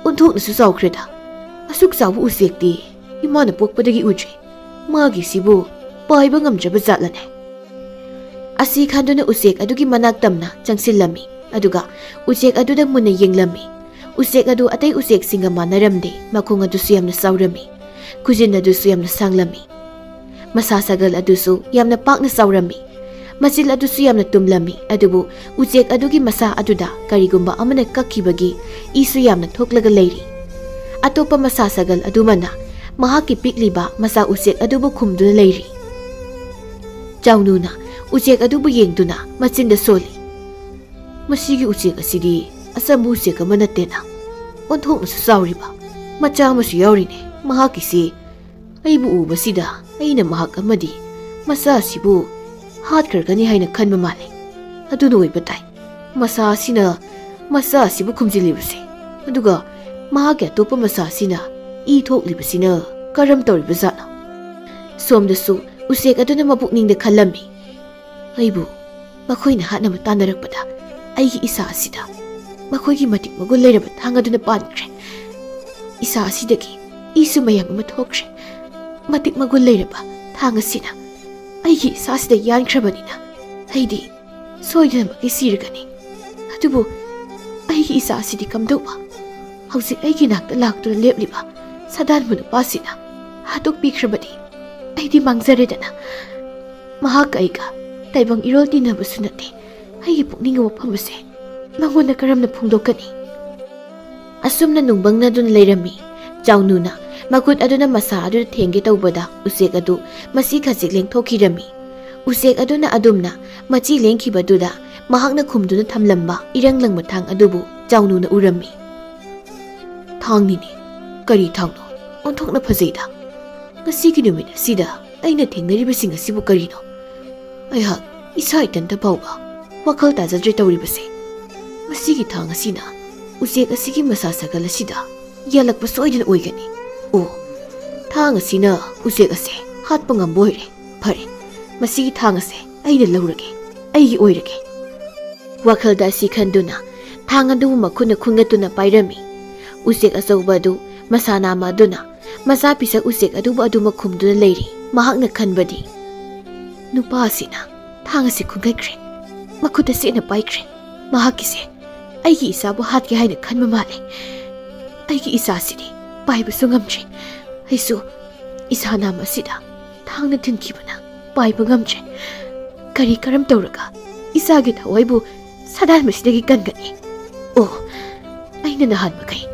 ꯑꯣꯟꯊꯣꯛꯅꯁꯨ ꯆꯥꯎꯈ꯭ꯔꯦꯗ꯫ ꯑꯁꯨꯛ ꯆꯥꯎꯕ ꯎꯆꯦꯛꯇꯤ ꯏꯃꯥꯅ ꯄꯣꯛꯄꯗꯒꯤ ꯎꯗ꯭ꯔꯤ꯫ ꯃꯥꯒꯤꯁꯤꯕꯨ ꯄꯥꯏꯕ ꯉꯝꯗ꯭ꯔꯕ ꯖꯥꯠꯂꯅꯦ?" ꯑꯁꯤ ꯈꯟꯗꯨꯅ ꯎꯆꯦꯛ ꯑꯗꯨꯒꯤ ꯃꯅꯥꯛ ꯇꯝꯅ ꯆꯪꯁꯤꯜꯂꯝꯃꯤ꯫ ꯑꯗꯨꯒ ꯎꯆꯦꯛ ꯑꯗꯨꯗ ꯃꯨꯟꯅ ꯌꯦꯡꯂꯝꯃꯤ꯫ ꯎꯆꯦꯛ ꯑꯗꯨ ꯑꯇꯩ ꯎꯆꯦꯛꯁꯤꯡꯒ ꯃꯥꯟꯅꯔꯝꯗꯦ꯫ ꯃꯈꯣꯡ ꯑꯗꯨꯁꯨ ꯌꯥꯝꯅ ꯆꯥꯎꯔꯝꯃꯤ꯫ ꯈꯨꯖꯤꯟ ꯑꯗꯨꯁꯨ ꯌꯥꯝꯅ ꯁꯥꯡꯂꯝꯃꯤ꯫ ꯃꯁꯥ ꯁꯒꯜ ꯑꯗꯨꯁꯨ ꯌꯥꯝꯅ ꯄꯥꯛꯅ ꯆꯥꯎꯔꯝꯃꯤ꯫ ꯃꯆꯤꯜ ꯑꯗꯨꯁꯨ ꯌꯥꯝꯅ ꯇꯨꯝꯂꯝꯃꯤ꯫ ꯑꯗꯨꯕꯨ ꯎꯆꯦꯛ ꯑꯗꯨꯒꯤ ꯃꯁꯥ ꯑꯗꯨꯗ ꯀꯔꯤꯒꯨꯝꯕ ꯑꯃꯅ ꯀꯛꯈꯤꯕꯒꯤ ꯏꯁꯨ ꯌꯥꯝꯅ ꯊꯣꯛꯂꯒ ꯂꯩꯔꯤ꯫ ꯑꯇꯣꯞꯄ ꯃꯁꯥ ꯁꯒꯜ ꯑꯗꯨꯃꯅ ꯃꯍꯥꯛꯀꯤ ꯄꯤꯛꯂꯤꯕ ꯃꯆꯥ ꯎꯆꯦꯛ ꯑꯗꯨꯕꯨ ꯈꯨꯝꯗꯨꯅ ꯂꯩꯔꯤ꯫ ꯆꯥꯎꯅꯨꯅ ꯎꯆꯦꯛ ꯑꯗꯨꯕꯨ ꯌꯦꯡꯗꯨꯅ ꯃꯆꯤꯟꯗ ꯁꯣꯜꯂꯤ꯫ "ꯃꯁꯤꯒꯤ ꯎꯆꯦꯛ ꯑꯁꯤꯗꯤ ꯑꯆꯝꯕ ꯎꯆꯦꯛ ꯑꯃ ꯅꯠꯇꯦꯅ꯫ ꯑꯣꯟꯊꯣꯛꯅꯁꯨ ꯆꯥꯎꯔꯤꯕ ꯃꯆꯥ ꯑꯃꯁꯨ ꯌꯥꯎꯔꯤꯅꯦ꯫ ꯃꯍꯥꯛꯀꯤꯁꯤ ꯑꯩꯕꯨ ꯎꯕꯁꯤꯗ ꯑꯩꯅ ꯃꯍꯥꯛ ꯑꯃꯗꯤ ꯃꯆꯥ ꯑꯁꯤꯕꯨ ꯍꯥꯠꯈ꯭ꯔꯒꯅꯤ ꯍꯥꯏꯅ ꯈꯟꯕ ꯃꯥꯜꯂꯦ꯫ ꯑꯗꯨꯅ ꯑꯣꯏꯕ ꯇꯥꯏ꯫ ꯃꯆꯥ ꯑꯁꯤꯅ ꯃꯆꯥ ꯑꯁꯤꯕꯨ ꯈꯨꯝꯖꯤꯜꯂꯤꯕꯁꯦ꯫ ꯑꯗꯨꯒ ꯃꯍꯥꯛꯀꯤ ꯑꯇꯣꯞꯄ ꯃꯆꯥ ꯑꯁꯤꯅ ꯏ ꯊꯣꯛꯂꯤꯕꯁꯤꯅ ꯀꯔꯝ ꯇꯧꯔꯤꯕꯖꯥꯠꯅꯣ?" ꯁꯣꯝꯗꯁꯨ ꯎꯆꯦꯛ ꯑꯗꯨꯅ ꯃꯄꯨꯛꯅꯤꯡꯗ ꯈꯜꯂꯝꯃꯤ꯫ "ꯑꯩꯕꯨ ꯃꯈꯣꯏꯅ ꯍꯥꯠꯅꯕ ꯇꯥꯟꯅꯔꯛꯄꯗ ꯑꯩꯒꯤ ꯏꯁꯥ ꯑꯁꯤꯗ ꯃꯈꯣꯏꯒꯤ ꯃꯇꯤꯛ ꯃꯒꯨꯟ ꯂꯩꯔꯕ ꯊꯥꯡ ꯑꯗꯨꯅ ꯄꯥꯟꯈ꯭ꯔꯦ꯫ ꯏꯁꯥ ꯑꯁꯤꯗꯒꯤ ꯏꯁꯨ ꯃꯌꯥꯝ ꯑꯃ ꯊꯣꯛꯈ꯭ꯔꯦ꯫ ꯃꯇꯤꯛ ꯃꯒꯨꯟ ꯂꯩꯔꯕ ꯊꯥꯡ ꯑꯁꯤꯅ ꯑꯩꯒꯤ ꯏꯁꯥꯁꯤꯗ ꯌꯥꯟꯈ꯭ꯔꯕꯅꯤꯅ ꯑꯩꯗꯤ ꯁꯣꯏꯗꯅꯃꯛꯀꯤ ꯁꯤꯔꯒꯅꯤ꯫ ꯑꯗꯨꯕꯨ ꯑꯩꯒꯤ ꯏꯆꯥ ꯑꯁꯤꯗꯤ ꯀꯝꯗꯧꯕ? ꯍꯧꯖꯤꯛ ꯑꯩꯒꯤ ꯅꯥꯛꯇ ꯂꯥꯛꯇꯨꯅ ꯂꯦꯞꯂꯤꯕ ꯁꯥꯗꯥꯟꯕ ꯅꯨꯄꯥꯁꯤꯅ ꯍꯥꯠꯇꯣꯛꯄꯤꯈ꯭ꯔꯕꯗꯤ ꯑꯩꯗꯤ ꯃꯥꯡꯖꯔꯦꯗꯅ꯫ ꯃꯍꯥꯛꯀ ꯑꯩꯒ ꯇꯥꯏꯕꯪ ꯏꯔꯣꯜ ꯇꯤꯟꯅꯕꯁꯨ ꯅꯠꯇꯦ꯫ ꯑꯩꯒꯤ ꯄꯨꯛꯅꯤꯡꯒꯤ ꯋꯥꯐꯝ ꯑꯁꯦ ꯃꯉꯣꯟꯗ ꯀꯔꯝꯅ ꯐꯣꯡꯗꯣꯛꯀꯅꯤ? ꯑꯁꯨꯝꯅ ꯅꯨꯡꯕꯪꯅꯗꯨꯅ ꯂꯩꯔꯝꯃꯤ꯫ ꯆꯥꯎꯅꯨꯅ ꯃꯈꯨꯠ ꯑꯗꯨꯅ ꯃꯁꯥ ꯑꯗꯨꯗ ꯊꯦꯡꯒꯦ ꯇꯧꯕꯗ ꯎꯆꯦꯛ ꯑꯗꯨ ꯃꯁꯤ ꯈꯖꯤꯛ ꯂꯦꯡꯊꯣꯛꯈꯤꯔꯝꯃꯤ꯫ ꯎꯆꯦꯛ ꯑꯗꯨꯅ ꯑꯗꯨꯝꯅ ꯃꯆꯤ ꯂꯦꯡꯈꯤꯕꯗꯨꯗ ꯃꯍꯥꯛꯅ ꯈꯨꯝꯗꯨꯅ ꯊꯝꯂꯝꯕ ꯏꯔꯪ ꯂꯪꯕ ꯊꯥꯡ ꯑꯗꯨꯕꯨ ꯆꯥꯎꯅꯨꯅ ꯎꯔꯝꯃꯤ꯫ "ꯊꯥꯡꯅꯤꯅꯦ꯫ ꯀꯔꯤ ꯊꯥꯡꯅꯣ? ꯑꯣꯟꯊꯣꯛꯅ ꯐꯖꯩꯗ꯫ ꯉꯁꯤꯒꯤ ꯅꯨꯃꯤꯠ ꯑꯁꯤꯗ ꯑꯩꯅ ꯊꯦꯡꯅꯔꯤꯕꯁꯤꯡ ꯑꯁꯤꯕꯨ ꯀꯔꯤꯅꯣ? ꯑꯩꯍꯥꯛ ꯏꯁꯥ ꯏꯊꯟꯇ ꯐꯥꯎꯕ ꯋꯥꯈꯜ ꯇꯥꯖꯗ꯭ꯔꯦ ꯇꯧꯔꯤꯕꯁꯦ꯫ ꯃꯁꯤꯒꯤ ꯊꯥꯡ ꯑꯁꯤꯅ ꯎꯆꯦꯛ ꯑꯁꯤꯒꯤ ꯃꯁꯥ ꯁꯒꯜ ꯑꯁꯤꯗ ꯌꯥꯜꯂꯛꯄ ꯁꯣꯏꯗꯅ ꯑꯣꯏꯒꯅꯤ꯫ ꯑꯣ, ꯊꯥꯡ ꯑꯁꯤꯅ ꯎꯆꯦꯛ ꯑꯁꯦ ꯍꯥꯠꯄ ꯉꯝꯕ ꯑꯣꯏꯔꯦ꯫ ꯐꯔꯦ, ꯃꯁꯤꯒꯤ ꯊꯥꯡ ꯑꯁꯦ ꯑꯩꯅ ꯂꯧꯔꯒꯦ, ꯑꯩꯒꯤ ꯑꯣꯏꯔꯒꯦ꯫" ꯋꯥꯈꯜꯗ ꯑꯁꯤ ꯈꯟꯗꯨꯅ ꯊꯥꯡ ꯑꯗꯨꯕꯨ ꯃꯈꯨꯠꯅ ꯈꯨꯟꯒꯠꯇꯨꯅ ꯄꯥꯏꯔꯝꯃꯤ꯫ ꯎꯆꯦꯛ ꯑꯆꯧꯕ ꯑꯗꯨ ꯃꯁꯥ ꯅꯥꯝꯃ ꯑꯗꯨꯅ ꯃꯆꯥ ꯄꯤꯁꯛ ꯎꯆꯦꯛ ꯑꯗꯨꯕꯨ ꯑꯗꯨꯃꯛ ꯈꯨꯝꯗꯨꯅ ꯂꯩꯔꯤ꯫ ꯃꯍꯥꯛꯅ ꯈꯟꯕꯗꯤ, "ꯅꯨꯄꯥ ꯑꯁꯤꯅ ꯊꯥꯡ ꯑꯁꯤ ꯈꯨꯟꯒꯠꯈ꯭ꯔꯦ, ꯃꯈꯨꯠ ꯑꯁꯤ ꯑꯩꯅ ꯄꯥꯏꯈ꯭ꯔꯦ꯫ ꯃꯍꯥꯛꯀꯤꯁꯦ ꯑꯩꯒꯤ ꯏꯆꯥꯕꯨ ꯍꯥꯠꯀꯦ ꯍꯥꯏꯅ ꯈꯟꯕ ꯃꯥꯜꯂꯦ꯫ ꯑꯩꯒꯤ ꯏꯆꯥꯁꯤꯗꯤ ꯄꯥꯏꯕꯁꯨ ꯉꯝꯗ꯭ꯔꯦ꯫ ꯑꯩꯁꯨ ꯏꯁꯥ ꯅꯥꯝꯃ ꯑꯁꯤꯗ ꯊꯥꯡꯅ ꯊꯤꯟꯈꯤꯕꯅ ꯄꯥꯏꯕ ꯉꯝꯗ꯭ꯔꯦ꯫ ꯀꯔꯤ ꯀꯔꯝ ꯇꯧꯔꯒ ꯏꯆꯥꯒꯤ ꯊꯋꯥꯏꯕꯨ ꯁꯥꯗꯥꯟꯕꯁꯤꯗꯒꯤ ꯀꯟꯒꯅꯤ? ꯑꯣ, ꯑꯩꯅ ꯅꯍꯥꯟ ꯃꯈꯩ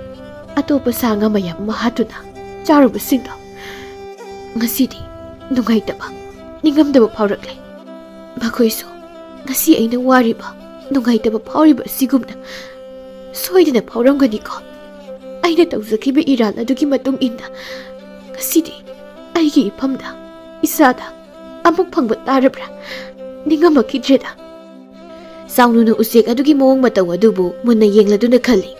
ꯑꯇꯣꯞꯄ ꯁꯥ ꯉꯥ ꯃꯌꯥꯝ ꯑꯃ ꯍꯥꯠꯇꯨꯅ ꯆꯥꯔꯨꯕꯁꯤꯡꯗꯣ ꯉꯁꯤꯗꯤ ꯅꯨꯡꯉꯥꯏꯇꯕ, ꯅꯤꯡꯉꯝꯗꯕ ꯐꯥꯎꯔꯛꯂꯦ꯫ ꯃꯈꯣꯏꯁꯨ ꯉꯁꯤ ꯑꯩꯅ ꯋꯥꯔꯤꯕ, ꯅꯨꯡꯉꯥꯏꯇꯕ ꯐꯥꯎꯔꯤꯕ ꯑꯁꯤꯒꯨꯝꯅ ꯁꯣꯏꯗꯅ ꯐꯥꯎꯔꯝꯒꯅꯤꯀꯣ꯫ ꯑꯩꯅ ꯇꯧꯖꯈꯤꯕ ꯏꯔꯥꯜ ꯑꯗꯨꯒꯤ ꯃꯇꯨꯡ ꯏꯟꯅ ꯉꯁꯤꯗꯤ ꯑꯩꯒꯤ ꯏꯐꯝꯗ ꯏꯁꯥꯗ ꯑꯃꯨꯛ ꯐꯪꯕ ꯇꯥꯔꯕ꯭ꯔꯥ? ꯅꯤꯡꯉꯝꯃꯛꯈꯤꯗ꯭ꯔꯦꯗ꯫" ꯆꯥꯎꯅꯨꯅ ꯎꯆꯦꯛ ꯑꯗꯨꯒꯤ ꯃꯑꯣꯡ ꯃꯇꯧ ꯑꯗꯨꯕꯨ ꯃꯨꯟꯅ ꯌꯦꯡꯂꯗꯨꯅ ꯈꯜꯂꯤ꯫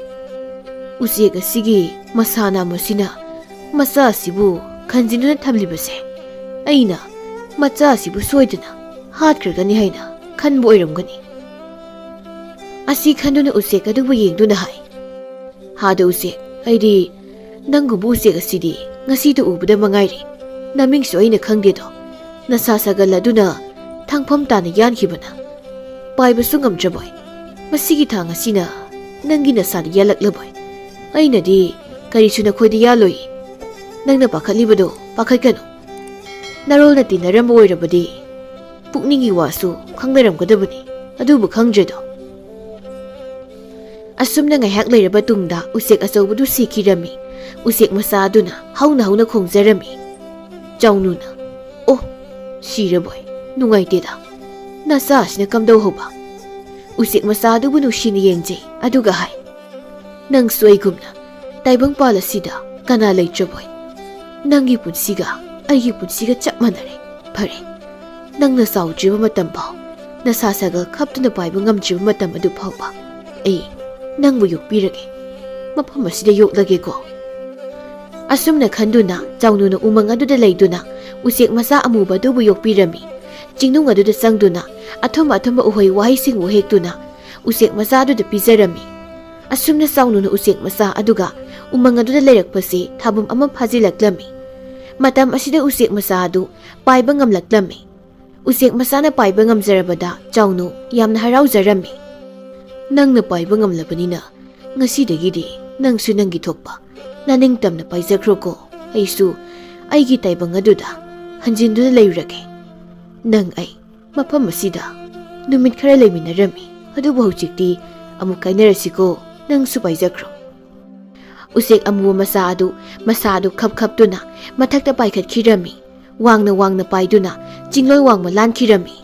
"ꯎꯆꯦꯛ ꯑꯁꯤꯒꯤ ꯃꯁꯥ ꯅꯥꯝꯃ ꯑꯁꯤꯅ ꯃꯆꯥ ꯑꯁꯤꯕꯨ ꯈꯟꯖꯤꯟꯗꯨꯅ ꯊꯝꯂꯤꯕꯁꯦ, ꯑꯩꯅ ꯃꯆꯥ ꯑꯁꯤꯕꯨ ꯁꯣꯏꯗꯅ ꯍꯥꯠꯈ꯭ꯔꯒꯅꯤ ꯍꯥꯏꯅ ꯈꯟꯕ ꯑꯣꯏꯔꯝꯒꯅꯤ꯫" ꯑꯁꯤ ꯈꯟꯗꯨꯅ ꯎꯆꯦꯛ ꯑꯗꯨꯕꯨ ꯌꯦꯡꯗꯨꯅ ꯍꯥꯏ, "ꯍꯥꯗ ꯎꯆꯦꯛ, ꯑꯩꯗꯤ ꯅꯪꯒꯨꯝꯕ ꯎꯆꯦꯛ ꯑꯁꯤꯗꯤ ꯉꯁꯤꯗ ꯎꯕꯗ ꯃꯉꯥꯏꯔꯦ꯫ ꯅꯃꯤꯡꯁꯨ ꯑꯩꯅ ꯈꯪꯗꯦꯗꯣ꯫ ꯅꯁꯥ ꯁꯥꯒꯜ ꯑꯗꯨꯅ ꯊꯥꯡꯐꯝ ꯇꯥꯅ ꯌꯥꯟꯈꯤꯕꯅ ꯄꯥꯏꯕꯁꯨ ꯉꯝꯗ꯭ꯔꯕꯣꯏ? ꯃꯁꯤꯒꯤ ꯊꯥꯡ ꯑꯁꯤꯅ ꯅꯪꯒꯤ ꯅꯁꯥꯗ ꯌꯥꯜꯂꯛꯂꯕꯣꯏ? ꯑꯩꯅꯗꯤ ꯀꯔꯤꯁꯨ ꯅꯈꯣꯏꯗ ꯌꯥꯜꯂꯣꯏ꯫ ꯅꯪꯅ ꯄꯥꯈꯠꯂꯤꯕꯗꯣ ꯄꯥꯈꯠꯀꯅꯨ꯫ ꯅꯔꯣꯜꯅ ꯇꯤꯟꯅꯔꯝꯕ ꯑꯣꯏꯔꯕꯗꯤ ꯄꯨꯛꯅꯤꯡꯒꯤ ꯋꯥꯁꯨ ꯈꯪꯅꯔꯝꯒꯗꯕꯅꯤ꯫ ꯑꯗꯨꯕꯨ ꯈꯪꯗ꯭ꯔꯦꯗꯣ꯫ ꯑꯁꯨꯝꯅ ꯉꯥꯏꯍꯥꯛ ꯂꯩꯔꯕ ꯇꯨꯡꯗ ꯎꯆꯦꯛ ꯑꯆꯧꯕꯗꯨ ꯁꯤꯈꯤꯔꯝꯃꯤ꯫ ꯎꯆꯦꯛ ꯃꯆꯥ ꯑꯗꯨꯅ ꯍꯧꯅ ꯍꯧꯅ ꯈꯣꯡꯖꯔꯝꯃꯤ꯫ ꯆꯥꯎꯅꯨꯅ, "ꯑꯣ, ꯁꯤꯔꯕꯣꯏ? ꯅꯨꯡꯉꯥꯏꯇꯦꯗ꯫ ꯅꯆꯥ ꯑꯁꯤꯅ ꯀꯝꯗꯧꯍꯧꯕ?" ꯎꯆꯦꯛ ꯃꯆꯥ ꯑꯗꯨꯕꯨ ꯅꯨꯡꯁꯤꯅ ꯌꯦꯡꯖꯩ, ꯑꯗꯨꯒ ꯍꯥꯏ, "ꯅꯪꯁꯨ ꯑꯩꯒꯨꯝꯅ ꯇꯥꯏꯕꯪꯄꯥꯜ ꯑꯁꯤꯗ ꯀꯅꯥ ꯂꯩꯇ꯭ꯔꯕꯣꯏ? ꯅꯪꯒꯤ ꯄꯨꯟꯁꯤꯒ ꯑꯩꯒꯤ ꯄꯨꯟꯁꯤꯒ ꯆꯞ ꯃꯥꯟꯅꯔꯦ꯫ ꯐꯔꯦ, ꯅꯪꯅ ꯆꯥꯎꯗ꯭ꯔꯤꯕ ꯃꯇꯝ ꯐꯥꯎ, ꯅꯁꯥ ꯁꯥꯒꯜ ꯈꯞꯇꯨꯅ ꯄꯥꯏꯕ ꯉꯝꯗ꯭ꯔꯤꯕ ꯃꯇꯝ ꯑꯗꯨ ꯐꯥꯎꯕ ꯑꯩ ꯅꯪꯕꯨ ꯌꯣꯛꯄꯤꯔꯒꯦ꯫ ꯃꯐꯝ ꯑꯁꯤꯗ ꯌꯣꯛꯂꯒꯦꯀꯣ꯫" ꯑꯁꯨꯝꯅ ꯈꯟꯗꯨꯅ ꯆꯥꯎꯅꯨꯅ ꯎꯃꯪ ꯑꯗꯨꯗ ꯂꯩꯗꯨꯅ ꯎꯆꯦꯛ ꯃꯆꯥ ꯑꯃꯨꯕ ꯑꯗꯨꯕꯨ ꯌꯣꯛꯄꯤꯔꯝꯃꯤ꯫ ꯆꯤꯡꯅꯨꯡ ꯑꯗꯨꯗ ꯆꯪꯗꯨꯅ ꯑꯊꯨꯝ ꯑꯊꯨꯝꯕ ꯎꯍꯩ ꯋꯥꯍꯩꯁꯤꯡꯕꯨ ꯍꯦꯛꯇꯨꯅ ꯎꯆꯦꯛ ꯃꯆꯥ ꯑꯗꯨꯗ ꯄꯤꯖꯔꯝꯃꯤ꯫ ꯑꯁꯨꯝꯅ ꯆꯥꯎꯅꯨꯅ ꯎꯆꯦꯛ ꯃꯆꯥ ꯑꯗꯨꯒ ꯎꯃꯪ ꯑꯗꯨꯗ ꯂꯩꯔꯛꯄꯁꯤ ꯊꯥꯕꯨꯝ ꯑꯃ ꯐꯥꯖꯤꯜꯂꯛꯂꯝꯃꯤ꯫ ꯃꯇꯝ ꯑꯁꯤꯗ ꯎꯆꯦꯛ ꯃꯆꯥ ꯑꯗꯨ ꯄꯥꯏꯕ ꯉꯝꯂꯛꯂꯝꯃꯤ꯫ ꯎꯆꯦꯛ ꯃꯆꯥꯅ ꯄꯥꯏꯕ ꯉꯝꯖꯔꯕꯗ ꯆꯥꯎꯅꯨ ꯌꯥꯝꯅ ꯍꯔꯥꯎꯖꯔꯝꯃꯤ꯫ "ꯅꯪꯅ ꯄꯥꯏꯕ ꯉꯝꯂꯕꯅꯤꯅ ꯉꯁꯤꯗꯒꯤꯗꯤ ꯅꯪꯁꯨ ꯅꯪꯒꯤ ꯊꯣꯛꯄ ꯅꯅꯤꯡꯇꯝꯅ ꯄꯥꯏꯖꯈ꯭ꯔꯣꯀꯣ꯫ ꯑꯩꯁꯨ ꯑꯩꯒꯤ ꯇꯥꯏꯕꯪ ꯑꯗꯨꯗ ꯍꯟꯖꯤꯟꯗꯨꯅ ꯂꯩꯔꯨꯔꯒꯦ꯫ ꯅꯪ ꯑꯩ ꯃꯐꯝ ꯑꯁꯤꯗ ꯅꯨꯃꯤꯠ ꯈꯔ ꯂꯩꯃꯤꯟꯅꯔꯝꯃꯤ, ꯑꯗꯨꯕꯨ ꯍꯧꯖꯤꯛꯇꯤ ꯑꯃꯨꯛ ꯀꯥꯏꯅꯔꯁꯤꯀꯣ꯫ ꯅꯪꯁꯨ ꯄꯥꯏꯖꯈ꯭ꯔꯣ꯫" ꯎꯆꯦꯛ ꯑꯃꯨꯕ ꯃꯆꯥ ꯑꯗꯨ ꯃꯁꯥ ꯑꯗꯨ ꯈꯞ ꯈꯞꯇꯨꯅ ꯃꯊꯛꯇ ꯄꯥꯏꯈꯠꯈꯤꯔꯝꯃꯤ꯫ ꯋꯥꯡꯅ ꯋꯥꯡꯅ ꯄꯥꯏꯗꯨꯅ ꯆꯤꯡꯂꯣꯏ ꯋꯥꯡꯃ ꯂꯥꯟꯈꯤꯔꯝꯃꯤ꯫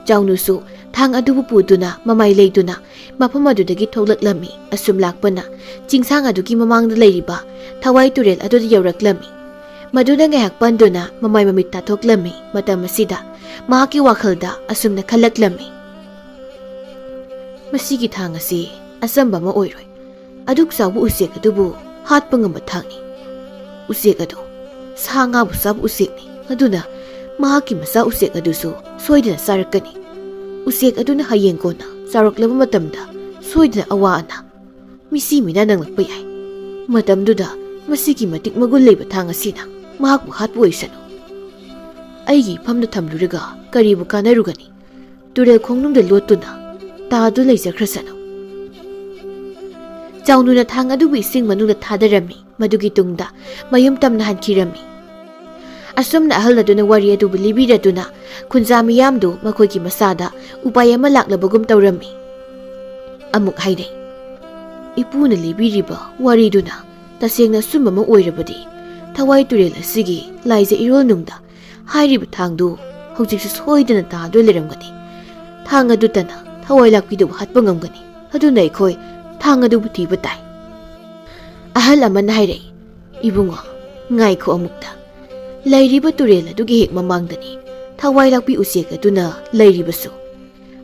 ꯆꯥꯎꯅꯨꯁꯨ ꯊꯥꯡ ꯑꯗꯨꯕꯨ ꯄꯨꯗꯨꯅ ꯃꯃꯥꯏ ꯂꯩꯗꯨꯅ ꯃꯐꯝ ꯑꯗꯨꯗꯒꯤ ꯊꯣꯛꯂꯛꯂꯝꯃꯤ꯫ ꯑꯁꯨꯝ ꯂꯥꯛꯄꯅ ꯆꯤꯡꯁꯥꯡ ꯑꯗꯨꯒꯤ ꯃꯃꯥꯡꯗ ꯂꯩꯔꯤꯕ ꯊꯋꯥꯏ ꯇꯨꯔꯦꯜ ꯑꯗꯨꯗ ꯌꯧꯔꯛꯂꯝꯃꯤ꯫ ꯃꯗꯨꯗ ꯉꯥꯏꯍꯥꯛ ꯄꯟꯗꯨꯅ ꯃꯃꯥꯏ ꯃꯃꯤꯠ ꯇꯥꯊꯣꯛꯂꯝꯃꯤ꯫ ꯃꯇꯝ ꯑꯁꯤꯗ ꯃꯍꯥꯛꯀꯤ ꯋꯥꯈꯜꯗ ꯑꯁꯨꯝꯅ ꯈꯜꯂꯛꯂꯝꯃꯤ, "ꯃꯁꯤꯒꯤ ꯊꯥꯡ ꯑꯁꯤ ꯑꯆꯝꯕ ꯑꯃ ꯑꯣꯏꯔꯣꯏ꯫ ꯑꯗꯨꯛ ꯆꯥꯎꯕ ꯎꯆꯦꯛ ꯑꯗꯨꯕꯨ ꯍꯥꯠꯄ ꯉꯝꯕ ꯊꯥꯡꯅꯤ꯫ ꯎꯆꯦꯛ ꯑꯗꯨ ꯁꯥ ꯉꯥꯕꯨ ꯆꯥꯕ ꯎꯆꯦꯛꯅꯤ꯫ ꯑꯗꯨꯅ ꯃꯍꯥꯛꯀꯤ ꯃꯆꯥ ꯎꯆꯦꯛ ꯑꯗꯨꯁꯨ ꯁꯣꯏꯗꯅ ꯆꯥꯔꯛꯀꯅꯤ꯫ ꯎꯆꯦꯛ ꯑꯗꯨꯅ ꯍꯌꯦꯡ ꯀꯣꯟꯅ ꯆꯥꯎꯔꯛꯂꯕ ꯃꯇꯝꯗ ꯁꯣꯏꯗꯅ ꯑꯋꯥ ꯑꯅꯥ, ꯃꯤꯁꯤ ꯃꯤꯅꯥ ꯅꯪꯂꯛꯄ ꯌꯥꯏ꯫ ꯃꯇꯝꯗꯨꯗ ꯃꯁꯤꯒꯤ ꯃꯇꯤꯛ ꯃꯒꯨꯟ ꯂꯩꯕ ꯊꯥꯡ ꯑꯁꯤꯅ ꯃꯍꯥꯛꯄꯨ ꯍꯥꯠꯄ ꯑꯣꯏꯁꯅꯨ꯫ ꯑꯩꯒꯤ ꯏꯐꯝꯗ ꯊꯝꯂꯨꯔꯒ ꯀꯔꯤꯕꯨ ꯀꯥꯟꯅꯔꯨꯒꯅꯤ? ꯇꯨꯔꯦꯜ ꯈꯣꯡꯅꯨꯡꯗ ꯂꯣꯠꯇꯨꯅ ꯇꯥꯗꯨ ꯂꯩꯖꯈ꯭ꯔꯁꯅꯨ꯫ ꯆꯥꯎꯅꯨꯅ ꯊꯥꯡ ꯑꯗꯨꯕꯨ ꯏꯁꯤꯡ ꯃꯅꯨꯡꯗ ꯊꯥꯗꯔꯝꯃꯤ꯫ ꯃꯗꯨꯒꯤ ꯇꯨꯡꯗ ꯃꯌꯨꯝ ꯇꯝꯅ ꯍꯟꯈꯤꯔꯝꯃꯤ꯫ ꯑꯁꯨꯝꯅ ꯑꯍꯜ ꯑꯗꯨꯅ ꯋꯥꯔꯤ ꯑꯗꯨꯕꯨ ꯂꯤꯕꯤꯔꯗꯨꯅ ꯈꯨꯟꯖꯥ ꯃꯤꯌꯥꯝꯗꯨ ꯃꯈꯣꯏꯒꯤ ꯃꯁꯥꯗ ꯎꯄꯥꯏ ꯑꯃ ꯂꯥꯛꯂꯕꯒꯨꯝ ꯇꯧꯔꯝꯃꯤ꯫ ꯑꯃꯨꯛ ꯍꯥꯏꯅꯩ, "ꯏꯄꯨꯅ ꯂꯤꯕꯤꯔꯤꯕ ꯋꯥꯔꯤꯗꯨꯅ ꯇꯁꯦꯡꯅ ꯑꯆꯨꯝꯕ ꯑꯃ ꯑꯣꯏꯔꯕꯗꯤ, ꯊꯋꯥꯏ ꯇꯨꯔꯦꯜ ꯑꯁꯤꯒꯤ ꯂꯥꯏꯖ ꯏꯔꯣꯜꯅꯨꯡꯗ ꯍꯥꯏꯔꯤꯕ ꯊꯥꯡꯗꯨ ꯍꯧꯖꯤꯛꯁꯨ ꯁꯣꯏꯗꯅ ꯇꯥꯗꯨꯅ ꯂꯩꯔꯝꯒꯅꯤ꯫ ꯊꯥꯡ ꯑꯗꯨꯇꯅ ꯊꯋꯥꯏ ꯂꯥꯛꯄꯤꯗꯨꯕꯨ ꯍꯥꯠꯄ ꯉꯝꯒꯅꯤ꯫ ꯑꯗꯨꯅ ꯑꯩꯈꯣꯏ ꯊꯥꯡ ꯑꯗꯨꯕꯨ ꯊꯤꯕ ꯇꯥꯏ꯫" ꯑꯍꯜ ꯑꯃꯅ ꯍꯥꯏꯔꯛꯏ, "ꯏꯕꯨꯡꯉꯣ, ꯉꯥꯏꯈꯣ ꯑꯃꯨꯛꯇ꯫ ꯂꯩꯔꯤꯕ ꯇꯨꯔꯦꯜ ꯑꯗꯨꯒꯤ ꯍꯦꯛ ꯃꯃꯥꯡꯗꯅꯤ ꯊꯋꯥꯏ ꯂꯥꯛꯄꯤ ꯎꯆꯦꯛ ꯑꯗꯨꯅ ꯂꯩꯔꯤꯕꯁꯨ꯫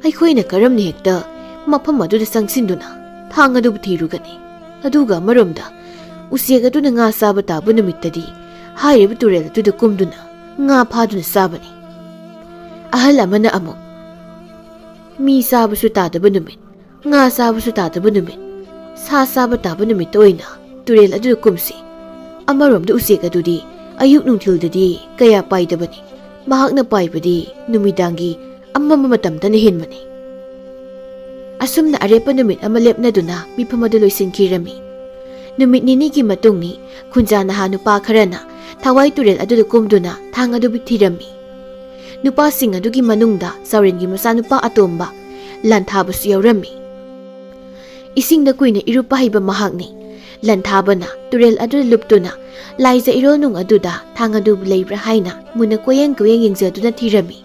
ꯑꯩꯈꯣꯏꯅ ꯀꯔꯝꯅ ꯍꯦꯛꯇ ꯃꯐꯝ ꯑꯗꯨꯗ ꯆꯪꯁꯤꯟꯗꯨꯅ ꯊꯥꯡ ꯑꯗꯨꯕꯨ ꯊꯤꯔꯨꯒꯅꯤ? ꯑꯗꯨꯒ ꯑꯃꯔꯣꯝꯗ ꯎꯆꯦꯛ ꯑꯗꯨꯅ ꯉꯥ ꯆꯥꯕ ꯇꯥꯕ ꯅꯨꯃꯤꯠꯇꯗꯤ ꯍꯥꯏꯔꯤꯕ ꯇꯨꯔꯦꯜ ꯑꯗꯨꯗ ꯀꯨꯝꯗꯨꯅ ꯉꯥ ꯐꯥꯗꯨꯅ ꯆꯥꯕꯅꯤ꯫" ꯑꯍꯜ ꯑꯃꯅ ꯑꯃꯨꯛ, "ꯃꯤ ꯆꯥꯕꯁꯨ ꯇꯥꯗꯕ ꯅꯨꯃꯤꯠ, ꯉꯥ ꯆꯥꯕꯁꯨ ꯇꯥꯗꯕ ꯅꯨꯃꯤꯠ, ꯁꯥ ꯆꯥꯕ ꯇꯥꯕ ꯅꯨꯃꯤꯠꯇ ꯑꯣꯏꯅ ꯇꯨꯔꯦꯜ ꯑꯗꯨꯗ ꯀꯨꯝꯁꯤ꯫ ꯑꯃꯔꯣꯝꯗ ꯎꯆꯦꯛ ꯑꯗꯨꯗꯤ ꯑꯌꯨꯛ ꯅꯨꯡꯊꯤꯜꯗꯗꯤ ꯀꯌꯥ ꯄꯥꯏꯗꯕꯅꯤ꯫ ꯃꯍꯥꯛꯅ ꯄꯥꯏꯕꯗꯤ ꯅꯨꯃꯤꯗꯥꯡꯒꯤ ꯑꯃꯝꯕ ꯃꯇꯝꯗꯅ ꯍꯦꯟꯕꯅꯤ꯫" ꯑꯁꯨꯝꯅ ꯑꯔꯦꯞꯄ ꯅꯨꯃꯤꯠ ꯑꯃ ꯂꯦꯞꯅꯗꯨꯅ ꯃꯤꯐꯝ ꯑꯗꯨ ꯂꯣꯏꯁꯤꯟꯈꯤꯔꯝꯃꯤ꯫ ꯅꯨꯃꯤꯠ ꯅꯤꯅꯤꯒꯤ ꯃꯇꯨꯡꯅꯤ ꯈꯨꯟꯖꯥ ꯅꯍꯥ ꯅꯨꯄꯥ ꯈꯔꯅ ꯊꯋꯥꯏ ꯇꯨꯔꯦꯜ ꯑꯗꯨꯗ ꯀꯨꯝꯗꯨꯅ ꯊꯥꯡ ꯑꯗꯨꯕꯨ ꯊꯤꯔꯝꯃꯤ꯫ ꯅꯨꯄꯥꯁꯤꯡ ꯑꯗꯨꯒꯤ ꯃꯅꯨꯡꯗ ꯆꯥꯎꯔꯦꯟꯒꯤ ꯃꯆꯥꯅꯨꯄꯥ ꯑꯇꯣꯝꯕ ꯂꯥꯟꯊꯥꯕꯁꯨ ꯌꯥꯎꯔꯝꯃꯤ꯫ ꯏꯁꯤꯡꯗ ꯀꯨꯏꯅ ꯏꯔꯨꯞꯄ ꯍꯩꯕ ꯃꯍꯥꯛꯅꯤ꯫ ꯂꯥꯟꯊꯥꯕꯅ ꯇꯨꯔꯦꯜ ꯑꯗꯨꯗ ꯂꯨꯞꯇꯨꯅ ꯂꯥꯏꯖ ꯏꯔꯣꯜꯅꯨꯡ ꯑꯗꯨꯗ ꯊꯥꯡ ꯑꯗꯨ ꯂꯩꯕ꯭ꯔꯥ ꯍꯥꯏꯅ ꯃꯨꯟꯅ ꯀꯣꯌꯦꯡ ꯀꯣꯌꯦꯡ ꯌꯦꯡꯖꯗꯨꯅ ꯊꯤꯔꯝꯃꯤ꯫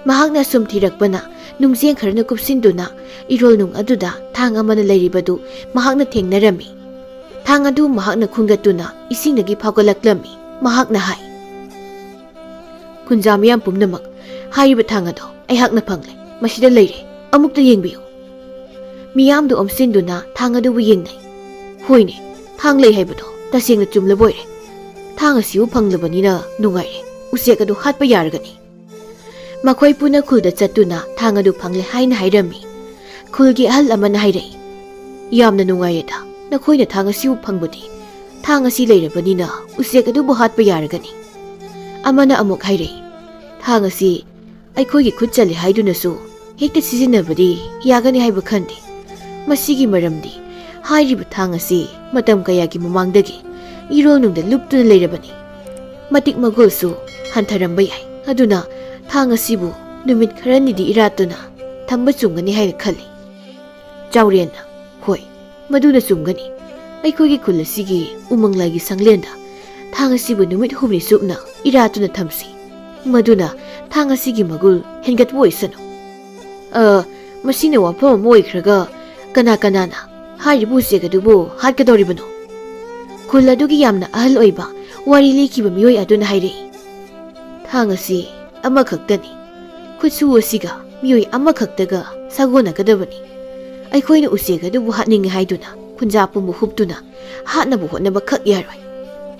ꯃꯍꯥꯛꯅ ꯁꯨꯝ ꯊꯤꯔꯛꯄꯅ ꯅꯨꯡꯖꯦꯡ ꯈꯔꯅ ꯀꯨꯞꯁꯤꯟꯗꯨꯅ ꯏꯔꯣꯜꯅꯨꯡ ꯑꯗꯨꯗ ꯊꯥꯡ ꯑꯃꯅ ꯂꯩꯔꯤꯕꯗꯨ ꯃꯍꯥꯛꯅ ꯊꯦꯡꯅꯔꯝꯃꯤ꯫ ꯊꯥꯡ ꯑꯗꯨ ꯃꯍꯥꯛꯅ ꯈꯨꯟꯒꯠꯇꯨꯅ ꯏꯁꯤꯡꯗꯒꯤ ꯐꯥꯎꯒꯠꯂꯛꯂꯝꯃꯤ꯫ ꯃꯍꯥꯛꯅ ꯍꯥꯏ, "ꯈꯨꯟꯖꯥ ꯃꯤꯌꯥꯝ ꯄꯨꯝꯅꯃꯛ, ꯍꯥꯏꯔꯤꯕ ꯊꯥꯡ ꯑꯗꯣ ꯑꯩꯍꯥꯛꯅ ꯐꯪꯂꯦ꯫ ꯃꯁꯤꯗ ꯂꯩꯔꯦ꯫ ꯑꯃꯨꯛꯇ ꯌꯦꯡꯕꯤꯌꯨ꯫" ꯃꯤꯌꯥꯝꯗꯨ ꯑꯣꯝꯁꯤꯟꯗꯨꯅ ꯊꯥꯡ ꯑꯗꯨꯕꯨ ꯌꯦꯡꯅꯩ꯫ ꯍꯣꯏꯅꯦ, ꯊꯥꯡ ꯂꯩ ꯍꯥꯏꯕꯗꯣ ꯇꯁꯦꯡꯅ ꯆꯨꯝꯂꯕ ꯑꯣꯏꯔꯦ꯫ ꯊꯥꯡ ꯑꯁꯤꯕꯨ ꯐꯪꯂꯕꯅꯤꯅ ꯅꯨꯡꯉꯥꯏꯔꯦ꯫ ꯎꯆꯦꯛ ꯑꯗꯨ ꯍꯥꯠꯄ ꯌꯥꯔꯒꯅꯤ꯫ ꯃꯈꯣꯏ ꯄꯨꯟꯅ ꯈꯨꯜꯗ ꯆꯠꯇꯨꯅ ꯊꯥꯡ ꯑꯗꯨ ꯐꯪꯂꯦ ꯍꯥꯏꯅ ꯍꯥꯏꯔꯝꯃꯤ꯫ ꯈꯨꯜꯒꯤ ꯑꯍꯜ ꯑꯃꯅ ꯍꯥꯏꯔꯛꯏ, "ꯌꯥꯝꯅ ꯅꯨꯡꯉꯥꯏꯔꯦꯗ, ꯅꯈꯣꯏꯅ ꯊꯥꯡ ꯑꯁꯤꯕꯨ ꯐꯪꯕꯗꯤ꯫ ꯊꯥꯡ ꯑꯁꯤ ꯂꯩꯔꯕꯅꯤꯅ ꯎꯆꯦꯛ ꯑꯗꯨꯕꯨ ꯍꯥꯠꯄ ꯌꯥꯔꯒꯅꯤ꯫" ꯑꯃꯅ ꯑꯃꯨꯛ ꯍꯥꯏꯔꯛꯏ, "ꯊꯥꯡ ꯑꯁꯤ ꯑꯩꯈꯣꯏꯒꯤ ꯈꯨꯠ ꯆꯠꯂꯤ ꯍꯥꯏꯗꯨꯅꯁꯨ ꯍꯦꯛꯇ ꯁꯤꯖꯤꯟꯅꯕꯗꯤ ꯌꯥꯒꯅꯤ ꯍꯥꯏꯕ ꯈꯟꯗꯦ꯫ ꯃꯁꯤꯒꯤ ꯃꯔꯝꯗꯤ ꯍꯥꯏꯔꯤꯕ ꯊꯥꯡ ꯑꯁꯤ ꯃꯇꯝ ꯀꯌꯥꯒꯤ ꯃꯃꯥꯡꯗꯒꯤ ꯏꯔꯣꯜ ꯅꯨꯡꯗ ꯂꯨꯞꯇꯨꯅ ꯂꯩꯔꯕꯅꯤ꯫ ꯃꯇꯤꯛ ꯃꯒꯨꯜꯁꯨ ꯍꯟꯊꯔꯝꯕ ꯌꯥꯏ꯫ ꯑꯗꯨꯅ ꯊꯥꯡ ꯑꯁꯤꯕꯨ ꯅꯨꯃꯤꯠ ꯈꯔꯅꯤꯗꯤ ꯏꯔꯥꯠꯇꯨꯅ ꯊꯝꯕ ꯆꯨꯝꯒꯅꯤ ꯍꯥꯏꯅ ꯈꯜꯂꯤ꯫ ꯆꯥꯎꯔꯦꯟꯅ, ꯍꯣꯏ, ꯃꯗꯨꯅ ꯆꯨꯝꯒꯅꯤ꯫ ꯑꯩꯈꯣꯏꯒꯤ ꯈꯨꯜ ꯑꯁꯤꯒꯤ ꯎꯃꯪ ꯂꯥꯏꯒꯤ ꯁꯪꯂꯦꯟꯗ ꯊꯥꯡ ꯑꯁꯤꯕꯨ ꯅꯨꯃꯤꯠ ꯍꯨꯝꯅꯤ ꯆꯨꯞꯅ ꯏꯔꯥꯠꯇꯨꯅ ꯊꯝꯁꯤ꯫ ꯃꯗꯨꯅ ꯊꯥꯡ ꯑꯁꯤꯒꯤ ꯃꯒꯨꯜ ꯍꯦꯟꯒꯠꯄ ꯑꯣꯏꯁꯅꯨ꯫ ꯑ, ꯃꯁꯤꯅ ꯋꯥꯐꯝ ꯑꯃ ꯑꯣꯏꯈ꯭ꯔꯒ ꯀꯅꯥ ꯀꯅꯥꯅ ꯍꯥꯏꯔꯤꯕ ꯎꯆꯦꯛ ꯑꯗꯨꯕꯨ ꯍꯥꯠꯀꯗꯧꯔꯤꯕꯅꯣ? ꯈꯨꯜ ꯑꯗꯨꯒꯤ ꯌꯥꯝꯅ ꯑꯍꯜ ꯑꯣꯏꯕ ꯋꯥꯔꯤ ꯂꯤꯈꯤꯕ ꯃꯤꯑꯣꯏ ꯑꯗꯨꯅ ꯍꯥꯏꯔꯛꯏ꯫ ꯊꯥꯡ ꯑꯁꯤ ꯑꯃꯈꯛꯇꯅꯤ꯫ ꯈꯨꯠꯁꯨ ꯑꯁꯤꯒ ꯃꯤꯑꯣꯏ ꯑꯃꯈꯛꯇꯒ ꯁꯥꯒꯣꯟꯅꯒꯗꯕꯅꯤ꯫ ꯑꯩꯈꯣꯏꯅ ꯎꯆꯦꯛ ꯑꯗꯨꯕꯨ ꯍꯥꯠꯅꯤꯡꯉꯤ ꯍꯥꯏꯗꯨꯅ ꯈꯨꯟꯖꯥ ꯄꯨꯝꯕ ꯍꯨꯞꯇꯨꯅ ꯍꯥꯠꯅꯕ ꯍꯣꯠꯅꯕ ꯈꯛ ꯌꯥꯔꯣꯏ꯫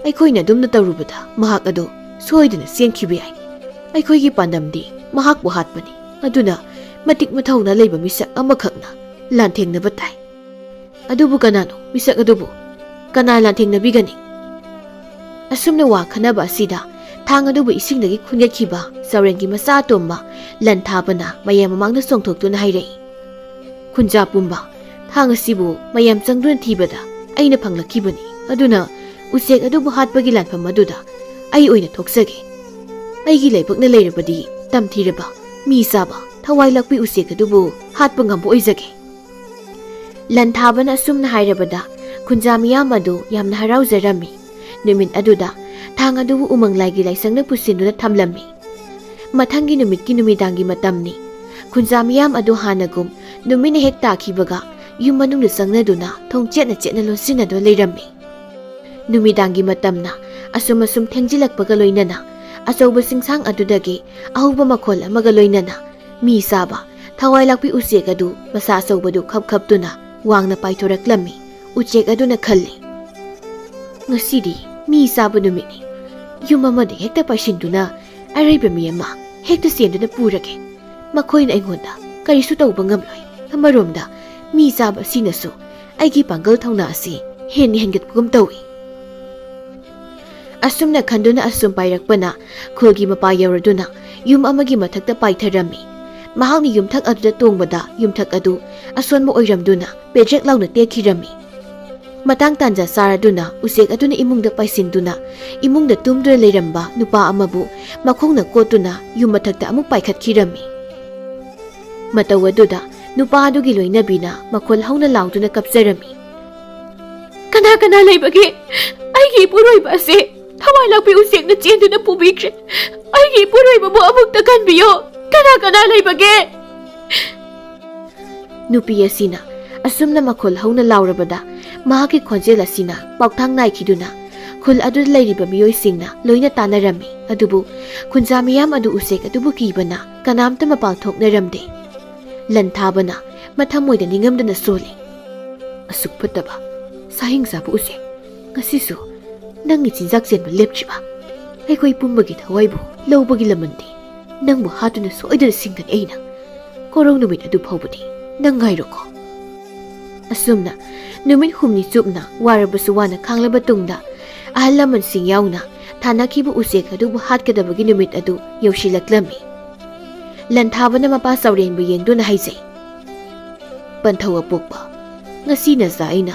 ꯑꯩꯈꯣꯏꯅ ꯑꯗꯨꯝꯅ ꯇꯧꯔꯨꯕꯗ ꯃꯍꯥꯛ ꯑꯗꯨ ꯁꯣꯏꯗꯅ ꯆꯦꯟꯈꯤꯕ ꯌꯥꯏ꯫ ꯑꯩꯈꯣꯏꯒꯤ ꯄꯥꯟꯗꯝꯗꯤ ꯃꯍꯥꯛꯄꯨ ꯍꯥꯠꯄꯅꯤ꯫ ꯑꯗꯨꯅ ꯃꯇꯤꯛ ꯃꯊꯧꯅꯥ ꯂꯩꯕ ꯃꯤꯁꯛ ꯑꯃꯈꯛꯅ ꯂꯥꯟꯊꯦꯡꯅꯕ ꯇꯥꯏ꯫ ꯑꯗꯨꯕꯨ ꯀꯅꯥꯅꯣ ꯃꯤꯁꯛ ꯑꯗꯨꯕꯨ? ꯀꯅꯥ ꯂꯥꯟꯊꯦꯡꯅꯕꯤꯒꯅꯤ? ꯑꯁꯨꯝꯅ ꯋꯥ ꯈꯟꯅꯕ ꯑꯁꯤꯗ ꯊꯥꯡ ꯑꯗꯨꯕꯨ ꯏꯁꯤꯡꯗꯒꯤ ꯈꯨꯟꯒꯠꯈꯤꯕ ꯆꯥꯎꯔꯦꯟꯒꯤ ꯃꯆꯥ ꯑꯇꯣꯝꯕ ꯂꯟ ꯊꯥꯕꯅ ꯃꯌꯥꯝ ꯃꯃꯥꯡꯗ ꯆꯣꯡꯊꯣꯛꯇꯨꯅ ꯍꯥꯏꯔꯛꯏ, "ꯈꯨꯟꯖꯥ ꯄꯨꯝꯕ, ꯊꯥꯡ ꯑꯁꯤꯕꯨ ꯃꯌꯥꯝ ꯆꯪꯗꯨꯅ ꯊꯤꯕꯗ ꯑꯩꯅ ꯐꯪꯂꯛꯈꯤꯕꯅꯤ꯫ ꯑꯗꯨꯅ ꯎꯆꯦꯛ ꯑꯗꯨꯕꯨ ꯍꯥꯠꯄꯒꯤ ꯂꯥꯟꯐꯝ ꯑꯗꯨꯗ ꯑꯩ ꯑꯣꯏꯅ ꯊꯣꯛꯆꯒꯦ꯫ ꯑꯩꯒꯤ ꯂꯥꯏꯕꯛꯅ ꯂꯩꯔꯕꯗꯤ ꯇꯝꯊꯤꯔꯕ, ꯃꯤ ꯆꯥꯕ, ꯊꯋꯥꯏ ꯂꯥꯛꯄꯤ ꯎꯆꯦꯛ ꯑꯗꯨꯕꯨ ꯍꯥꯠꯄ ꯉꯝꯕ ꯑꯣꯏꯖꯒꯦ꯫" ꯂꯟ ꯊꯥꯕꯅ ꯑꯁꯨꯝꯅ ꯍꯥꯏꯔꯕꯗ ꯈꯨꯟꯖꯥ ꯃꯤꯌꯥꯝ ꯑꯗꯨ ꯌꯥꯝꯅ ꯍꯔꯥꯎꯖꯔꯝꯃꯤ꯫ ꯅꯨꯃꯤꯠ ꯑꯗꯨꯗ ꯊꯥꯡ ꯑꯗꯨꯕꯨ ꯎꯃꯪ ꯂꯥꯏꯒꯤ ꯂꯥꯏꯁꯪꯅ ꯄꯨꯁꯤꯟꯗꯨꯅ ꯊꯝꯂꯝꯃꯤ꯫ ꯃꯊꯪꯒꯤ ꯅꯨꯃꯤꯠꯀꯤ ꯅꯨꯃꯤꯗꯥꯡꯒꯤ ꯃꯇꯝꯅꯤ꯫ ꯈꯨꯟꯖꯥ ꯃꯤꯌꯥꯝ ꯑꯗꯨ ꯍꯥꯟꯅꯒꯨꯝ ꯅꯨꯃꯤꯠꯅ ꯍꯦꯛ ꯇꯥꯈꯤꯕꯒ ꯌꯨꯝ ꯃꯅꯨꯡꯗ ꯆꯪꯅꯗꯨꯅ ꯊꯣꯡ ꯆꯦꯠꯅ ꯆꯦꯠꯅ ꯂꯣꯟꯁꯤꯟꯅꯗꯨꯅ ꯂꯩꯔꯝꯃꯤ꯫ ꯅꯨꯃꯤꯗꯥꯡꯒꯤ ꯃꯇꯝꯅ ꯑꯁꯨꯝ ꯑꯁꯨꯝ ꯊꯦꯡꯖꯤꯜꯂꯛꯄꯒ ꯂꯣꯏꯅꯅ ꯑꯆꯧꯕ ꯆꯤꯡꯁꯥꯡ ꯑꯗꯨꯗꯒꯤ ꯑꯍꯧꯕ ꯃꯈꯣꯜ ꯑꯃꯒ ꯂꯣꯏꯅꯅ ꯃꯤ ꯆꯥꯕ ꯊꯋꯥꯏ ꯂꯥꯛꯄꯤ ꯎꯆꯦꯛ ꯑꯗꯨ ꯃꯁꯥ ꯑꯆꯧꯕꯗꯨ ꯈꯞ ꯈꯞꯇꯨꯅ ꯋꯥꯡꯅ ꯄꯥꯏꯊꯣꯔꯛꯂꯝꯃꯤ꯫ ꯎꯆꯦꯛ ꯑꯗꯨꯅ ꯈꯜꯂꯤ, "ꯉꯁꯤꯗꯤ ꯃꯤ ꯆꯥꯕ ꯅꯨꯃꯤꯠꯅꯤ꯫ ꯌꯨꯝ ꯑꯃꯗ ꯍꯦꯛꯇ ꯄꯥꯏꯁꯤꯟꯗꯨꯅ ꯑꯔꯩꯕ ꯃꯤ ꯑꯃ ꯍꯦꯛꯇ ꯆꯦꯟꯗꯨꯅ ꯄꯨꯔꯒꯦ꯫ ꯃꯈꯣꯏꯅ ꯑꯩꯉꯣꯟꯗ ꯀꯔꯤꯁꯨ ꯇꯧꯕ ꯉꯝꯂꯣꯏ꯫ ꯑꯃꯔꯣꯝꯗ ꯃꯤ ꯆꯥꯕ ꯑꯁꯤꯅꯁꯨ ꯑꯩꯒꯤ ꯄꯥꯡꯒꯜ ꯊꯧꯅꯥ ꯑꯁꯤ ꯍꯦꯟꯅ ꯍꯦꯟꯒꯠꯄꯒꯨꯝ ꯇꯧꯏ꯫" ꯑꯁꯨꯝꯅ ꯈꯟꯗꯨꯅ ꯑꯁꯨꯝ ꯄꯥꯏꯔꯛꯄꯅ ꯈꯨꯜꯒꯤ ꯃꯄꯥ ꯌꯧꯔꯗꯨꯅ ꯌꯨꯝ ꯑꯃꯒꯤ ꯃꯊꯛꯇ ꯄꯥꯏꯊꯔꯝꯃꯤ꯫ ꯃꯍꯥꯛꯅ ꯌꯨꯝꯊꯛ ꯑꯗꯨꯗ ꯇꯣꯡꯕꯗ ꯌꯨꯝꯊꯛ ꯑꯗꯨ ꯑꯁꯣꯟꯕ ꯑꯣꯏꯔꯝꯗꯨꯅ ꯄꯦꯗ꯭ꯔꯦꯛ ꯂꯥꯎꯅ ꯇꯦꯛꯈꯤꯔꯝꯃꯤ꯫ ꯃꯇꯥꯡ ꯇꯥꯟꯖꯥ ꯆꯥꯔꯗꯨꯅ ꯎꯆꯦꯛ ꯑꯗꯨꯅ ꯏꯃꯨꯡꯗ ꯄꯥꯏꯁꯤꯟꯗꯨꯅ ꯏꯃꯨꯡꯗ ꯇꯨꯝꯗꯨꯅ ꯂꯩꯔꯝꯕ ꯅꯨꯄꯥ ꯑꯃꯕꯨ ꯃꯈꯣꯡꯅ ꯀꯣꯠꯇꯨꯅ ꯌꯨꯝ ꯃꯊꯛꯇ ꯑꯃꯨꯛ ꯄꯥꯏꯈꯠꯈꯤꯔꯝꯃꯤ꯫ ꯃꯇꯧ ꯑꯗꯨꯗ ꯅꯨꯄꯥ ꯑꯗꯨꯒꯤ ꯂꯣꯏꯅꯕꯤꯅ ꯃꯈꯣꯜ ꯍꯧꯅ ꯂꯥꯎꯗꯨꯅ ꯀꯞꯆꯔꯝꯃꯤ꯫ "ꯀꯅꯥ ꯀꯅꯥ ꯂꯩꯕꯒꯦ? ꯑꯩꯒꯤ ꯏꯄꯨꯔꯣꯏꯕ ꯑꯁꯦ ꯊꯋꯥꯏ ꯂꯥꯛꯄꯤ ꯎꯆꯦꯛꯅ ꯆꯦꯟꯗꯨꯅ ꯄꯨꯕꯤꯈ꯭ꯔꯦ꯫ ꯑꯩꯒꯤ ꯏꯄꯨꯔꯣꯏꯕꯕꯨ ꯑꯃꯨꯛꯇ ꯀꯟꯕꯤꯌꯨ꯫ ꯀꯅꯥ ꯀꯅꯥ ꯂꯩꯕꯒꯦ?" ꯅꯨꯄꯤ ꯑꯁꯤꯅ ꯑꯁꯨꯝꯅ ꯃꯈꯣꯜ ꯍꯧꯅ ꯂꯥꯎꯔꯕꯗ ꯃꯍꯥꯛꯀꯤ ꯈꯣꯟꯖꯦꯜ ꯑꯁꯤꯅ ꯄꯥꯎꯊꯥꯡ ꯅꯥꯏꯈꯤꯗꯨꯅ ꯈꯨꯜ ꯑꯗꯨꯗ ꯂꯩꯔꯤꯕ ꯃꯤꯑꯣꯏꯁꯤꯡꯅ ꯂꯣꯏꯅ ꯇꯥꯟꯅꯔꯝꯃꯤ꯫ ꯑꯗꯨꯕꯨ ꯈꯨꯟꯖꯥ ꯃꯤꯌꯥꯝ ꯑꯗꯨ ꯎꯆꯦꯛ ꯑꯗꯨꯕꯨ ꯀꯤꯕꯅ ꯀꯅꯥꯝꯇ ꯃꯄꯥꯜ ꯊꯣꯛꯅꯔꯝꯗꯦ꯫ ꯂꯟꯊꯥꯕꯅ ꯃꯊꯃꯣꯏꯗ ꯅꯤꯡꯉꯝꯗꯅ ꯁꯣꯜꯂꯤ꯫ "ꯑꯁꯨꯛ ꯐꯠꯇꯕ ꯁꯥꯍꯤꯡ ꯆꯥꯕ ꯎꯆꯦꯛ, ꯉꯁꯤꯁꯨ ꯅꯪꯒꯤ ꯆꯤꯟꯖꯥꯛ ꯆꯦꯟꯕ ꯂꯦꯞꯇ꯭ꯔꯤꯕ? ꯑꯩꯈꯣꯏ ꯄꯨꯝꯕꯒꯤ ꯊꯋꯥꯏꯕꯨ ꯂꯧꯕꯒꯤ ꯂꯃꯟꯗꯤ ꯅꯪꯕꯨ ꯍꯥꯠꯇꯨꯅ ꯁꯣꯏꯗꯅ ꯁꯤꯡꯒꯅꯤ ꯑꯩꯅ꯫ ꯀꯣꯔꯧ ꯅꯨꯃꯤꯠ ꯑꯗꯨ ꯐꯥꯎꯕꯗꯤ ꯅꯪ ꯉꯥꯏꯔꯣꯀꯣ꯫" ꯑꯁꯨꯝꯅ ꯅꯨꯃꯤꯠ ꯍꯨꯝꯅꯤ ꯆꯨꯞꯅ ꯋꯥꯔꯕꯁꯨ ꯋꯥꯅ ꯈꯥꯡꯂꯕ ꯇꯨꯡꯗ ꯑꯍꯜ ꯂꯃꯟꯁꯤꯡ ꯌꯥꯎꯅ ꯊꯥꯅꯈꯤꯕ ꯎꯆꯦꯛ ꯑꯗꯨꯕꯨ ꯍꯥꯠꯀꯗꯕꯒꯤ ꯅꯨꯃꯤꯠ ꯑꯗꯨ ꯌꯧꯁꯤꯜꯂꯛꯂꯝꯃꯤ꯫ ꯂꯟꯊꯥꯕꯅ ꯃꯄꯥ ꯆꯥꯎꯔꯦꯟꯕꯨ ꯌꯦꯡꯗꯨꯅ ꯍꯥꯏꯖꯩ, "ꯄꯟꯊꯧ ꯑꯄꯣꯛꯄ, ꯉꯁꯤ ꯅꯆꯥ ꯑꯩꯅ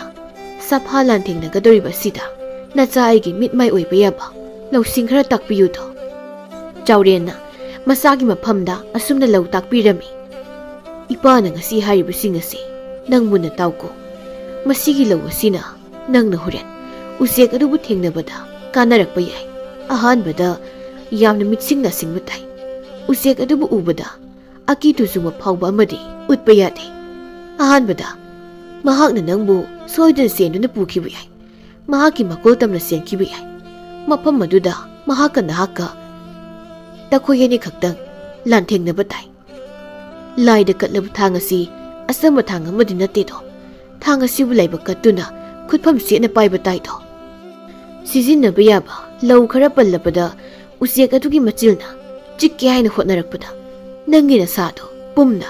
ꯁꯥꯐꯥ ꯂꯥꯟꯊꯦꯡꯅꯒꯗꯧꯔꯤꯕ ꯑꯁꯤꯗ ꯅꯆꯥ ꯑꯩꯒꯤ ꯃꯤꯠ ꯃꯥꯏ ꯑꯣꯏꯕ ꯌꯥꯕ ꯂꯧꯁꯤꯡ ꯈꯔ ꯇꯥꯛꯄꯤꯌꯨꯗꯣ꯫" ꯆꯥꯎꯔꯦꯟꯅ ꯃꯆꯥꯒꯤ ꯃꯐꯝꯗ ꯑꯁꯨꯝꯅ ꯂꯧ ꯇꯥꯛꯄꯤꯔꯝꯃꯤ꯫ "ꯏꯄꯥꯅ ꯉꯁꯤ ꯍꯥꯏꯔꯤꯕꯁꯤꯡ ꯑꯁꯤ ꯅꯪ ꯃꯨꯟꯅ ꯇꯥꯎꯀꯣ꯫ ꯃꯁꯤꯒꯤ ꯂꯧ ꯑꯁꯤꯅ ꯅꯪꯅ ꯍꯣꯔꯦꯟ ꯎꯆꯦꯛ ꯑꯗꯨꯕꯨ ꯊꯦꯡꯅꯕꯗ ꯀꯥꯟꯅꯔꯛꯄ ꯌꯥꯏ꯫ ꯑꯍꯥꯟꯕꯗ ꯌꯥꯝꯅ ꯃꯤꯠꯁꯤꯡ ꯅꯥꯁꯤꯡꯕ ꯇꯥꯏ꯫ ꯎꯆꯦꯛ ꯑꯗꯨꯕꯨ ꯎꯕꯗ ꯑꯀꯤ ꯇꯨꯖꯨꯡꯕ ꯐꯥꯎꯕ ꯑꯃꯗꯤ ꯎꯠꯄ ꯌꯥꯗꯦ꯫ ꯑꯍꯥꯟꯕꯗ ꯃꯍꯥꯛꯅ ꯅꯪꯕꯨ ꯁꯣꯏꯗꯅ ꯆꯦꯟꯗꯨꯅ ꯄꯨꯈꯤꯕ ꯌꯥꯏ꯫ ꯃꯍꯥꯛꯀꯤ ꯃꯀꯣꯜ ꯇꯝꯅ ꯆꯦꯟꯈꯤꯕ ꯌꯥꯏ꯫ ꯃꯐꯝ ꯑꯗꯨꯗ ꯃꯍꯥꯛꯀ ꯅꯍꯥꯛꯀ ꯇꯈꯣꯏ ꯑꯅꯤ ꯈꯛꯇꯪ ꯂꯥꯟꯊꯦꯡꯅꯕ ꯇꯥꯏ꯫ ꯂꯥꯏꯗ ꯀꯠꯂꯕ ꯊꯥꯡ ꯑꯁꯤ ꯑꯆꯝꯕ ꯊꯥꯡ ꯑꯃꯗꯤ ꯅꯠꯇꯦꯗꯣ꯫ ꯊꯥꯡ ꯑꯁꯤꯕꯨ ꯂꯥꯏꯕꯛ ꯀꯠꯇꯨꯅ ꯈꯨꯠꯐꯝ ꯆꯦꯠꯅ ꯄꯥꯏꯕ ꯇꯥꯏꯗꯣ꯫ ꯁꯤꯖꯤꯟꯅꯕ ꯌꯥꯕ ꯂꯧ ꯈꯔ ꯄꯜꯂꯕꯗ ꯎꯆꯦꯛ ꯑꯗꯨꯒꯤ ꯃꯆꯤꯜꯅ ꯆꯤꯛꯀꯦ ꯍꯥꯏꯅ ꯍꯣꯠꯅꯔꯛꯄꯗ ꯅꯪꯒꯤ ꯅꯁꯥꯗꯣ ꯄꯨꯝꯅ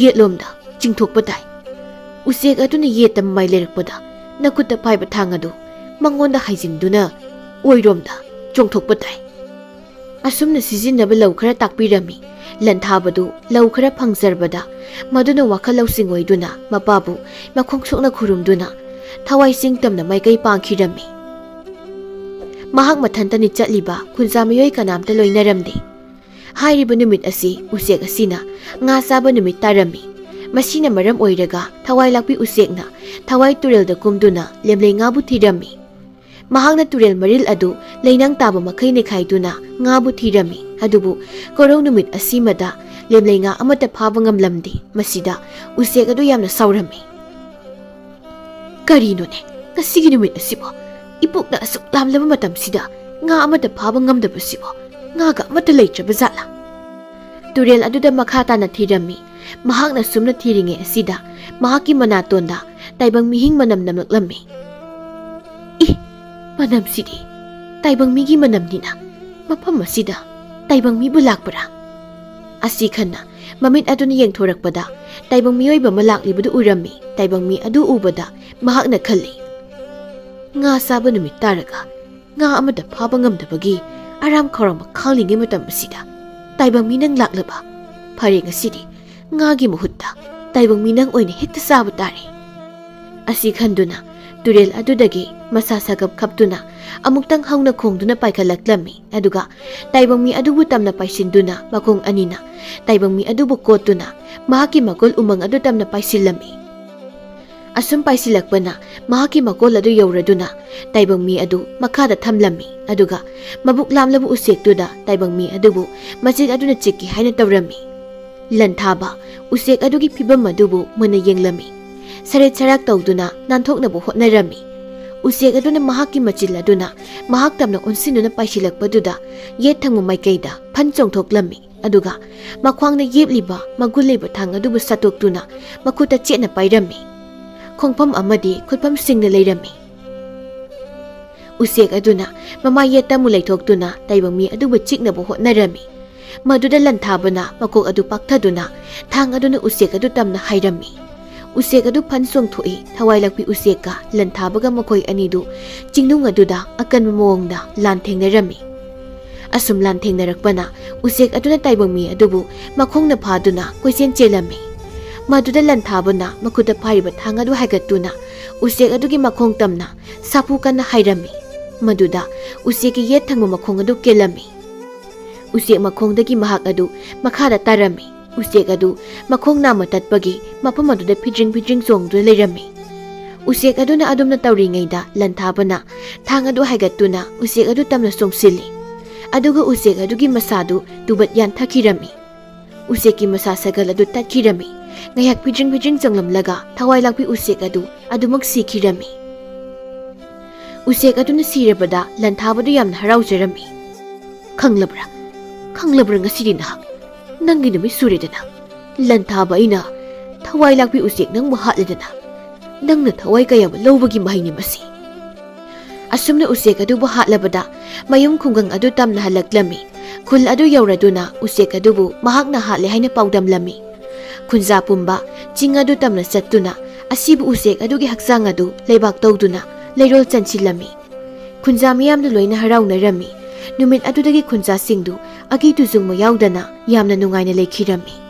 ꯌꯦꯠꯂꯣꯝꯗ ꯆꯤꯡꯊꯣꯛꯄ ꯇꯥꯏ꯫ ꯎꯆꯦꯛ ꯑꯗꯨꯅ ꯌꯦꯠꯇ ꯃꯃꯥꯏ ꯂꯩꯔꯛꯄꯗ ꯅꯈꯨꯠꯇ ꯄꯥꯏꯕ ꯊꯥꯡ ꯑꯗꯨ ꯃꯉꯣꯟꯗ ꯍꯥꯏꯖꯤꯟꯗꯨꯅ ꯑꯣꯏꯔꯣꯝꯗ ꯆꯣꯡꯊꯣꯛꯄ ꯇꯥꯏ꯫ ꯑꯁꯨꯝꯅ ꯁꯤꯖꯤꯟꯅꯕ ꯂꯧ ꯈꯔ ꯇꯥꯛꯄꯤꯔꯝꯃꯤ꯫ ꯂꯟꯊꯥꯕꯗꯨ ꯂꯧ ꯈꯔ ꯐꯪꯖꯔꯕꯗ ꯃꯗꯨꯅ ꯋꯥꯈꯜ ꯂꯧꯁꯤꯡ ꯑꯣꯏꯗꯨꯅ ꯃꯄꯥꯕꯨ ꯃꯈꯣꯡ ꯁꯣꯛꯅ ꯈꯨꯔꯨꯝꯗꯨꯅ ꯊꯋꯥꯏ ꯆꯤꯡ ꯇꯝꯅ ꯃꯥꯏꯀꯩ ꯄꯥꯡꯈꯤꯔꯝꯃꯤ꯫ ꯃꯍꯥꯛ ꯃꯊꯟꯇꯅꯤ ꯆꯠꯂꯤꯕ, ꯈꯨꯟꯖꯥ ꯃꯤꯑꯣꯏ ꯀꯅꯥꯝꯇ ꯂꯣꯏꯅꯔꯝꯗꯦ꯫ ꯍꯥꯏꯔꯤꯕ ꯅꯨꯃꯤꯠ ꯑꯁꯤ ꯎꯆꯦꯛ ꯑꯁꯤꯅ ꯉꯥ ꯆꯥꯕ ꯅꯨꯃꯤꯠ ꯇꯥꯔꯝꯃꯤ꯫ ꯃꯁꯤꯅ ꯃꯔꯝ ꯑꯣꯏꯔꯒ ꯊꯋꯥꯏ ꯂꯥꯛꯄꯤ ꯎꯆꯦꯛꯅ ꯊꯋꯥꯏ ꯇꯨꯔꯦꯜꯗ ꯀꯨꯝꯗꯨꯅ ꯂꯦꯝꯂꯩ ꯉꯥꯕꯨ ꯊꯤꯔꯝꯃꯤ꯫ ꯃꯍꯥꯛꯅ ꯇꯨꯔꯦꯜ ꯃꯔꯤꯜ ꯑꯗꯨ ꯂꯩꯅꯥꯡ ꯇꯥꯕ ꯃꯈꯩ ꯅꯩꯈꯥꯏꯗꯨꯅ ꯉꯥꯕꯨ ꯊꯤꯔꯝꯃꯤ꯫ ꯑꯗꯨꯕꯨ ꯀꯣꯔꯧ ꯅꯨꯃꯤꯠ ꯑꯁꯤꯃꯗ ꯂꯦꯝꯂꯩ ꯉꯥ ꯑꯃꯠꯇ ꯐꯥꯕ ꯉꯝꯂꯝꯗꯦ꯫ ꯃꯁꯤꯗ ꯎꯆꯦꯛ ꯑꯗꯨ ꯌꯥꯝꯅ ꯁꯥꯎꯔꯝꯃꯤ꯫ "ꯀꯔꯤꯅꯣꯅꯦ, ꯉꯁꯤꯒꯤ ꯅꯨꯃꯤꯠ ꯑꯁꯤꯕꯣ? ꯏꯄꯨꯛꯅ ꯑꯁꯨꯛ ꯂꯥꯝꯂꯕ ꯃꯇꯝꯁꯤꯗ ꯉꯥ ꯑꯃꯠꯇ ꯐꯥꯕ ꯉꯝꯗꯕꯁꯤꯕꯣ? ꯉꯥꯒ ꯑꯃꯠꯇ ꯂꯩꯇ꯭ꯔꯕ ꯖꯥꯠꯂꯥ?" ꯇꯨꯔꯦꯜ ꯑꯗꯨꯗ ꯃꯈꯥ ꯇꯥꯅ ꯊꯤꯔꯝꯃꯤ꯫ ꯃꯍꯥꯛꯅ ꯁꯨꯝꯅ ꯊꯤꯔꯤꯉꯩ ꯑꯁꯤꯗ ꯃꯍꯥꯛꯀꯤ ꯃꯅꯥꯇꯣꯟꯗ ꯇꯥꯏꯕꯪ ꯃꯤꯍꯤꯡ ꯃꯅꯝ ꯅꯝꯂꯛꯂꯝꯃꯤ꯫ "ꯏ, ꯃꯅꯝꯁꯤꯗꯤ ꯇꯥꯏꯕꯪ ꯃꯤꯒꯤ ꯃꯅꯝꯅꯤꯅ, ꯃꯐꯝ ꯑꯁꯤꯗ ꯇꯥꯏꯕꯪ ꯃꯤꯕꯨ ꯂꯥꯛꯄ꯭ꯔꯥ?" ꯑꯁꯤ ꯈꯟꯅ ꯃꯃꯤꯠ ꯑꯗꯨꯅ ꯌꯦꯡꯊꯣꯔꯛꯄꯗ ꯇꯥꯏꯕꯪ ꯃꯤꯑꯣꯏꯕ ꯑꯃ ꯂꯥꯛꯂꯤꯕꯗꯨ ꯎꯔꯝꯃꯤ꯫ ꯇꯥꯏꯕꯪ ꯃꯤ ꯑꯗꯨ ꯎꯕꯗ ꯃꯍꯥꯛꯅ ꯈꯜꯂꯤ, "ꯉꯥ ꯆꯥꯕ ꯅꯨꯃꯤꯠ ꯇꯥꯔꯒ ꯉꯥ ꯑꯃꯠꯇ ꯐꯥꯕ ꯉꯝꯗꯕꯒꯤ ꯑꯔꯥꯝ ꯈꯧꯔꯥꯡꯕ ꯈꯥꯡꯂꯤꯉꯩ ꯃꯇꯝ ꯑꯁꯤꯗ ꯇꯥꯏꯕꯪ ꯃꯤ ꯅꯪ ꯂꯥꯛꯂꯕ? ꯐꯔꯦ, ꯉꯁꯤꯗꯤ ꯉꯥꯒꯤ ꯃꯍꯨꯠꯇ ꯇꯥꯏꯕꯪ ꯃꯤ ꯅꯪ ꯑꯣꯏꯅ ꯍꯦꯛꯇ ꯆꯥꯕ ꯇꯥꯔꯦ"꯫ ꯑꯁꯤ ꯈꯟꯗꯨꯅ ꯇꯨꯔꯦꯜ ꯑꯗꯨꯗꯒꯤ ꯃꯁꯥ ꯁꯥꯒꯞ ꯈꯞꯇꯨꯅ ꯑꯃꯨꯛꯇꯪ ꯍꯧꯅ ꯈꯣꯡꯗꯨꯅ ꯄꯥꯏꯈꯠꯂꯛꯂꯝꯃꯤ꯫ ꯑꯗꯨꯒ ꯇꯥꯏꯕꯪ ꯃꯤ ꯑꯗꯨꯕꯨ ꯇꯝꯅ ꯄꯥꯏꯁꯤꯟꯗꯨꯅ ꯃꯈꯣꯡ ꯑꯅꯤꯅ ꯇꯥꯏꯕꯪ ꯃꯤ ꯑꯗꯨꯕꯨ ꯀꯣꯠꯇꯨꯅ ꯃꯍꯥꯛꯀꯤ ꯃꯀꯣꯜ ꯎꯃꯪ ꯑꯗꯨ ꯇꯝꯅ ꯄꯥꯏꯁꯤꯜꯂꯝꯃꯤ꯫ ꯑꯁꯨꯝ ꯄꯥꯏꯁꯤꯜꯂꯛꯄꯅ ꯃꯍꯥꯛꯀꯤ ꯃꯀꯣꯜ ꯑꯗꯨ ꯌꯧꯔꯗꯨꯅ ꯇꯥꯏꯕꯪ ꯃꯤ ꯑꯗꯨ ꯃꯈꯥꯗ ꯊꯝꯂꯝꯃꯤ꯫ ꯑꯗꯨꯒ ꯃꯕꯨꯛ ꯂꯥꯝꯂꯕ ꯎꯆꯦꯛꯇꯨꯗ ꯇꯥꯏꯕꯪ ꯃꯤ ꯑꯗꯨꯕꯨ ꯃꯆꯤꯟ ꯑꯗꯨꯅ ꯆꯤꯛꯀꯦ ꯍꯥꯏꯅ ꯇꯧꯔꯝꯃꯤ꯫ ꯂꯟꯊꯥꯕ ꯎꯆꯦꯛ ꯑꯗꯨꯒꯤ ꯐꯤꯕꯝ ꯑꯗꯨꯕꯨ ꯃꯨꯟꯅ ꯌꯦꯡꯂꯝꯃꯤ꯫ ꯁꯔꯦꯠ ꯁꯔꯥꯛ ꯇꯧꯗꯨꯅ ꯅꯥꯟꯊꯣꯛꯅꯕ ꯍꯣꯠꯅꯔꯝꯃꯤ꯫ ꯎꯆꯦꯛ ꯑꯗꯨꯅ ꯃꯍꯥꯛꯀꯤ ꯃꯆꯤꯜ ꯑꯗꯨꯅ ꯃꯍꯥꯛ ꯇꯝꯅ ꯑꯣꯟꯁꯤꯟꯗꯨꯅ ꯄꯥꯏꯁꯤꯜꯂꯛꯄꯗꯨꯗ ꯌꯦꯠ ꯊꯪꯕ ꯃꯥꯏꯀꯩꯗ ꯐꯟ ꯆꯣꯡꯊꯣꯛꯂꯝꯃꯤ꯫ ꯑꯗꯨꯒ ꯃꯈ꯭ꯋꯥꯡꯗ ꯌꯦꯞꯂꯤꯕ ꯃꯒꯨꯟ ꯂꯩꯕ ꯊꯥꯡ ꯑꯗꯨꯕꯨ ꯁꯠꯇꯣꯛꯇꯨꯅ ꯃꯈꯨꯠꯇ ꯆꯦꯠꯅ ꯄꯥꯏꯔꯝꯃꯤ꯫ ꯈꯣꯡꯐꯝ ꯑꯃꯗꯤ ꯈꯨꯠꯐꯝ ꯁꯤꯡꯅ ꯂꯩꯔꯝꯃꯤ꯫ ꯎꯆꯦꯛ ꯑꯗꯨꯅ ꯃꯃꯥꯏ ꯌꯦꯠꯇ ꯑꯃꯨꯛ ꯂꯩꯊꯣꯛꯇꯨꯅ ꯇꯥꯏꯕꯪ ꯃꯤ ꯑꯗꯨꯕꯨ ꯆꯤꯛꯅꯕ ꯍꯣꯠꯅꯔꯝꯃꯤ꯫ ꯃꯗꯨꯗ ꯂꯟꯊꯥꯕꯅ ꯃꯀꯣꯛ ꯑꯗꯨ ꯄꯥꯛꯊꯗꯨꯅ ꯊꯥꯡ ꯑꯗꯨꯅ ꯎꯆꯦꯛ ꯑꯗꯨ ꯇꯝꯅ ꯍꯥꯏꯔꯝꯃꯤ꯫ ꯎꯆꯦꯛ ꯑꯗꯨ ꯐꯟ ꯆꯣꯡꯊꯣꯛꯏ꯫ ꯊꯋꯥꯏ ꯂꯥꯛꯄꯤ ꯎꯆꯦꯛꯀ ꯂꯟꯊꯥꯕꯒ ꯃꯈꯣꯏ ꯑꯅꯤꯗꯨ ꯆꯤꯡꯅꯨꯡ ꯑꯗꯨꯗ ꯑꯀꯟꯕ ꯃꯑꯣꯡꯗ ꯂꯥꯟ ꯊꯦꯡꯅꯔꯝꯃꯤ꯫ ꯑꯁꯨꯝ ꯂꯥꯟꯊꯦꯡꯅꯔꯛꯄꯅ ꯎꯆꯦꯛ ꯑꯗꯨꯅ ꯇꯥꯏꯕꯪ ꯃꯤ ꯑꯗꯨꯕꯨ ꯃꯈꯣꯡꯅ ꯐꯥꯗꯨꯅ ꯀꯣꯏꯆꯦꯟ ꯆꯦꯜꯂꯝꯃꯤ꯫ ꯃꯗꯨꯗ ꯂꯟꯊꯥꯕꯅ ꯃꯈꯨꯠꯇ ꯄꯥꯏꯔꯤꯕ ꯊꯥꯡ ꯑꯗꯨ ꯍꯥꯏꯒꯠꯇꯨꯅ ꯎꯆꯦꯛ ꯑꯗꯨꯒꯤ ꯃꯈꯣꯡ ꯇꯝꯅ ꯁꯥꯐꯨ ꯀꯟꯅ ꯍꯥꯏꯔꯝꯃꯤ꯫ ꯃꯗꯨꯗ ꯎꯆꯦꯛꯀꯤ ꯌꯦꯠ ꯊꯪꯕ ꯃꯈꯣꯡ ꯑꯗꯨ ꯀꯦꯜꯂꯝꯃꯤ꯫ ꯎꯆꯦꯛ ꯃꯈꯣꯡꯗꯒꯤ ꯃꯍꯥꯛ ꯑꯗꯨ ꯃꯈꯥꯗ ꯇꯥꯔꯝꯃꯤ꯫ ꯎꯆꯦꯛ ꯑꯗꯨ ꯃꯈꯣꯡ ꯅꯥꯝꯃ ꯇꯠꯄꯒꯤ ꯃꯐꯝ ꯑꯗꯨꯗ ꯐꯤꯗ꯭ꯔꯤꯡ ꯐꯤꯗ꯭ꯔꯤꯡ ꯆꯣꯡꯗꯨꯅ ꯂꯩꯔꯝꯃꯤ꯫ ꯎꯆꯦꯛ ꯑꯗꯨꯅ ꯑꯗꯨꯝꯅ ꯇꯧꯔꯤꯉꯩꯗ ꯂꯟꯊꯥꯕꯅ ꯊꯥꯡ ꯑꯗꯨ ꯍꯥꯏꯒꯠꯇꯨꯅ ꯎꯆꯦꯛ ꯑꯗꯨ ꯇꯝꯅ ꯆꯣꯡꯁꯤꯜꯂꯤ꯫ ꯑꯗꯨꯒ ꯎꯆꯦꯛ ꯑꯗꯨꯒꯤ ꯃꯁꯥꯗꯨ ꯇꯨꯕꯠ ꯌꯥꯟꯊꯈꯤꯔꯝꯃꯤ꯫ ꯎꯆꯦꯛꯀꯤ ꯃꯁꯥ ꯁꯒꯜ ꯑꯗꯨ ꯇꯠꯈꯤꯔꯝꯃꯤ꯫ ꯉꯥꯏꯍꯥꯛ ꯐꯤꯗ꯭ꯔꯤꯡ ꯐꯤꯗ꯭ꯔꯤꯡ ꯆꯣꯡꯂꯝꯂꯒ ꯊꯋꯥꯏ ꯂꯥꯛꯄꯤ ꯎꯆꯦꯛ ꯑꯗꯨ ꯑꯗꯨꯃꯛ ꯁꯤꯈꯤꯔꯝꯃꯤ꯫ ꯎꯆꯦꯛ ꯑꯗꯨꯅ ꯁꯤꯔꯕꯗ ꯂꯟꯊꯥꯕꯗꯨ ꯌꯥꯝꯅ ꯍꯔꯥꯎꯖꯔꯝꯃꯤ꯫ "ꯈꯪꯂꯕ꯭ꯔꯥ? ꯈꯪꯂꯕ꯭ꯔꯥ ꯉꯁꯤꯗꯤ ꯅꯍꯥꯛ? ꯅꯪꯒꯤ ꯅꯨꯃꯤꯠ ꯁꯨꯔꯦꯗꯅ꯫ ꯂꯟꯊꯥꯕ ꯑꯩꯅ ꯊꯋꯥꯏ ꯂꯥꯛꯄꯤ ꯎꯆꯦꯛ ꯅꯪꯕꯨ ꯍꯥꯠꯂꯦꯗꯅ꯫ ꯅꯪꯅ ꯊꯋꯥꯏ ꯀꯌꯥꯕ ꯂꯧꯕꯒꯤ ꯃꯍꯩꯅꯤ ꯃꯁꯤ꯫" ꯑꯁꯨꯝꯅ ꯎꯆꯦꯛ ꯑꯗꯨꯕꯨ ꯍꯥꯠꯂꯕꯗ ꯃꯌꯨꯝ ꯈꯨꯡꯒꯪ ꯑꯗꯨ ꯇꯝꯅ ꯍꯜꯂꯛꯂꯝꯃꯤ꯫ ꯈꯨꯜ ꯑꯗꯨ ꯌꯧꯔꯗꯨꯅ ꯎꯆꯦꯛ ꯑꯗꯨꯕꯨ ꯃꯍꯥꯛꯅ ꯍꯥꯠꯂꯦ ꯍꯥꯏꯅ ꯄꯥꯎꯗꯝꯂꯝꯃꯤ꯫ ꯈꯨꯟꯖꯥ ꯄꯨꯝꯕ ꯆꯤꯡ ꯑꯗꯨ ꯇꯝꯅ ꯆꯠꯇꯨꯅ ꯑꯁꯤꯕꯨ ꯎꯆꯦꯛ ꯑꯗꯨꯒꯤ ꯍꯛꯆꯥꯡ ꯑꯗꯨ ꯂꯩꯕꯥꯛ ꯇꯧꯗꯨꯅ ꯂꯩꯔꯣꯜ ꯆꯟꯁꯤꯜꯂꯝꯃꯤ꯫ ꯈꯨꯟꯖꯥ ꯃꯤꯌꯥꯝꯗꯨ ꯂꯣꯏꯅ ꯍꯔꯥꯎꯅꯔꯝꯃꯤ꯫ ꯅꯨꯃꯤꯠ ꯑꯗꯨꯗꯒꯤ ꯈꯨꯟꯖꯥꯁꯤꯡꯗꯨ ꯑꯀꯤ ꯇꯨꯖꯨꯡꯕ ꯌꯥꯎꯗꯅ ꯌꯥꯝꯅ ꯅꯨꯡꯉꯥꯏꯅ ꯂꯩꯈꯤꯔꯝꯃꯤ꯫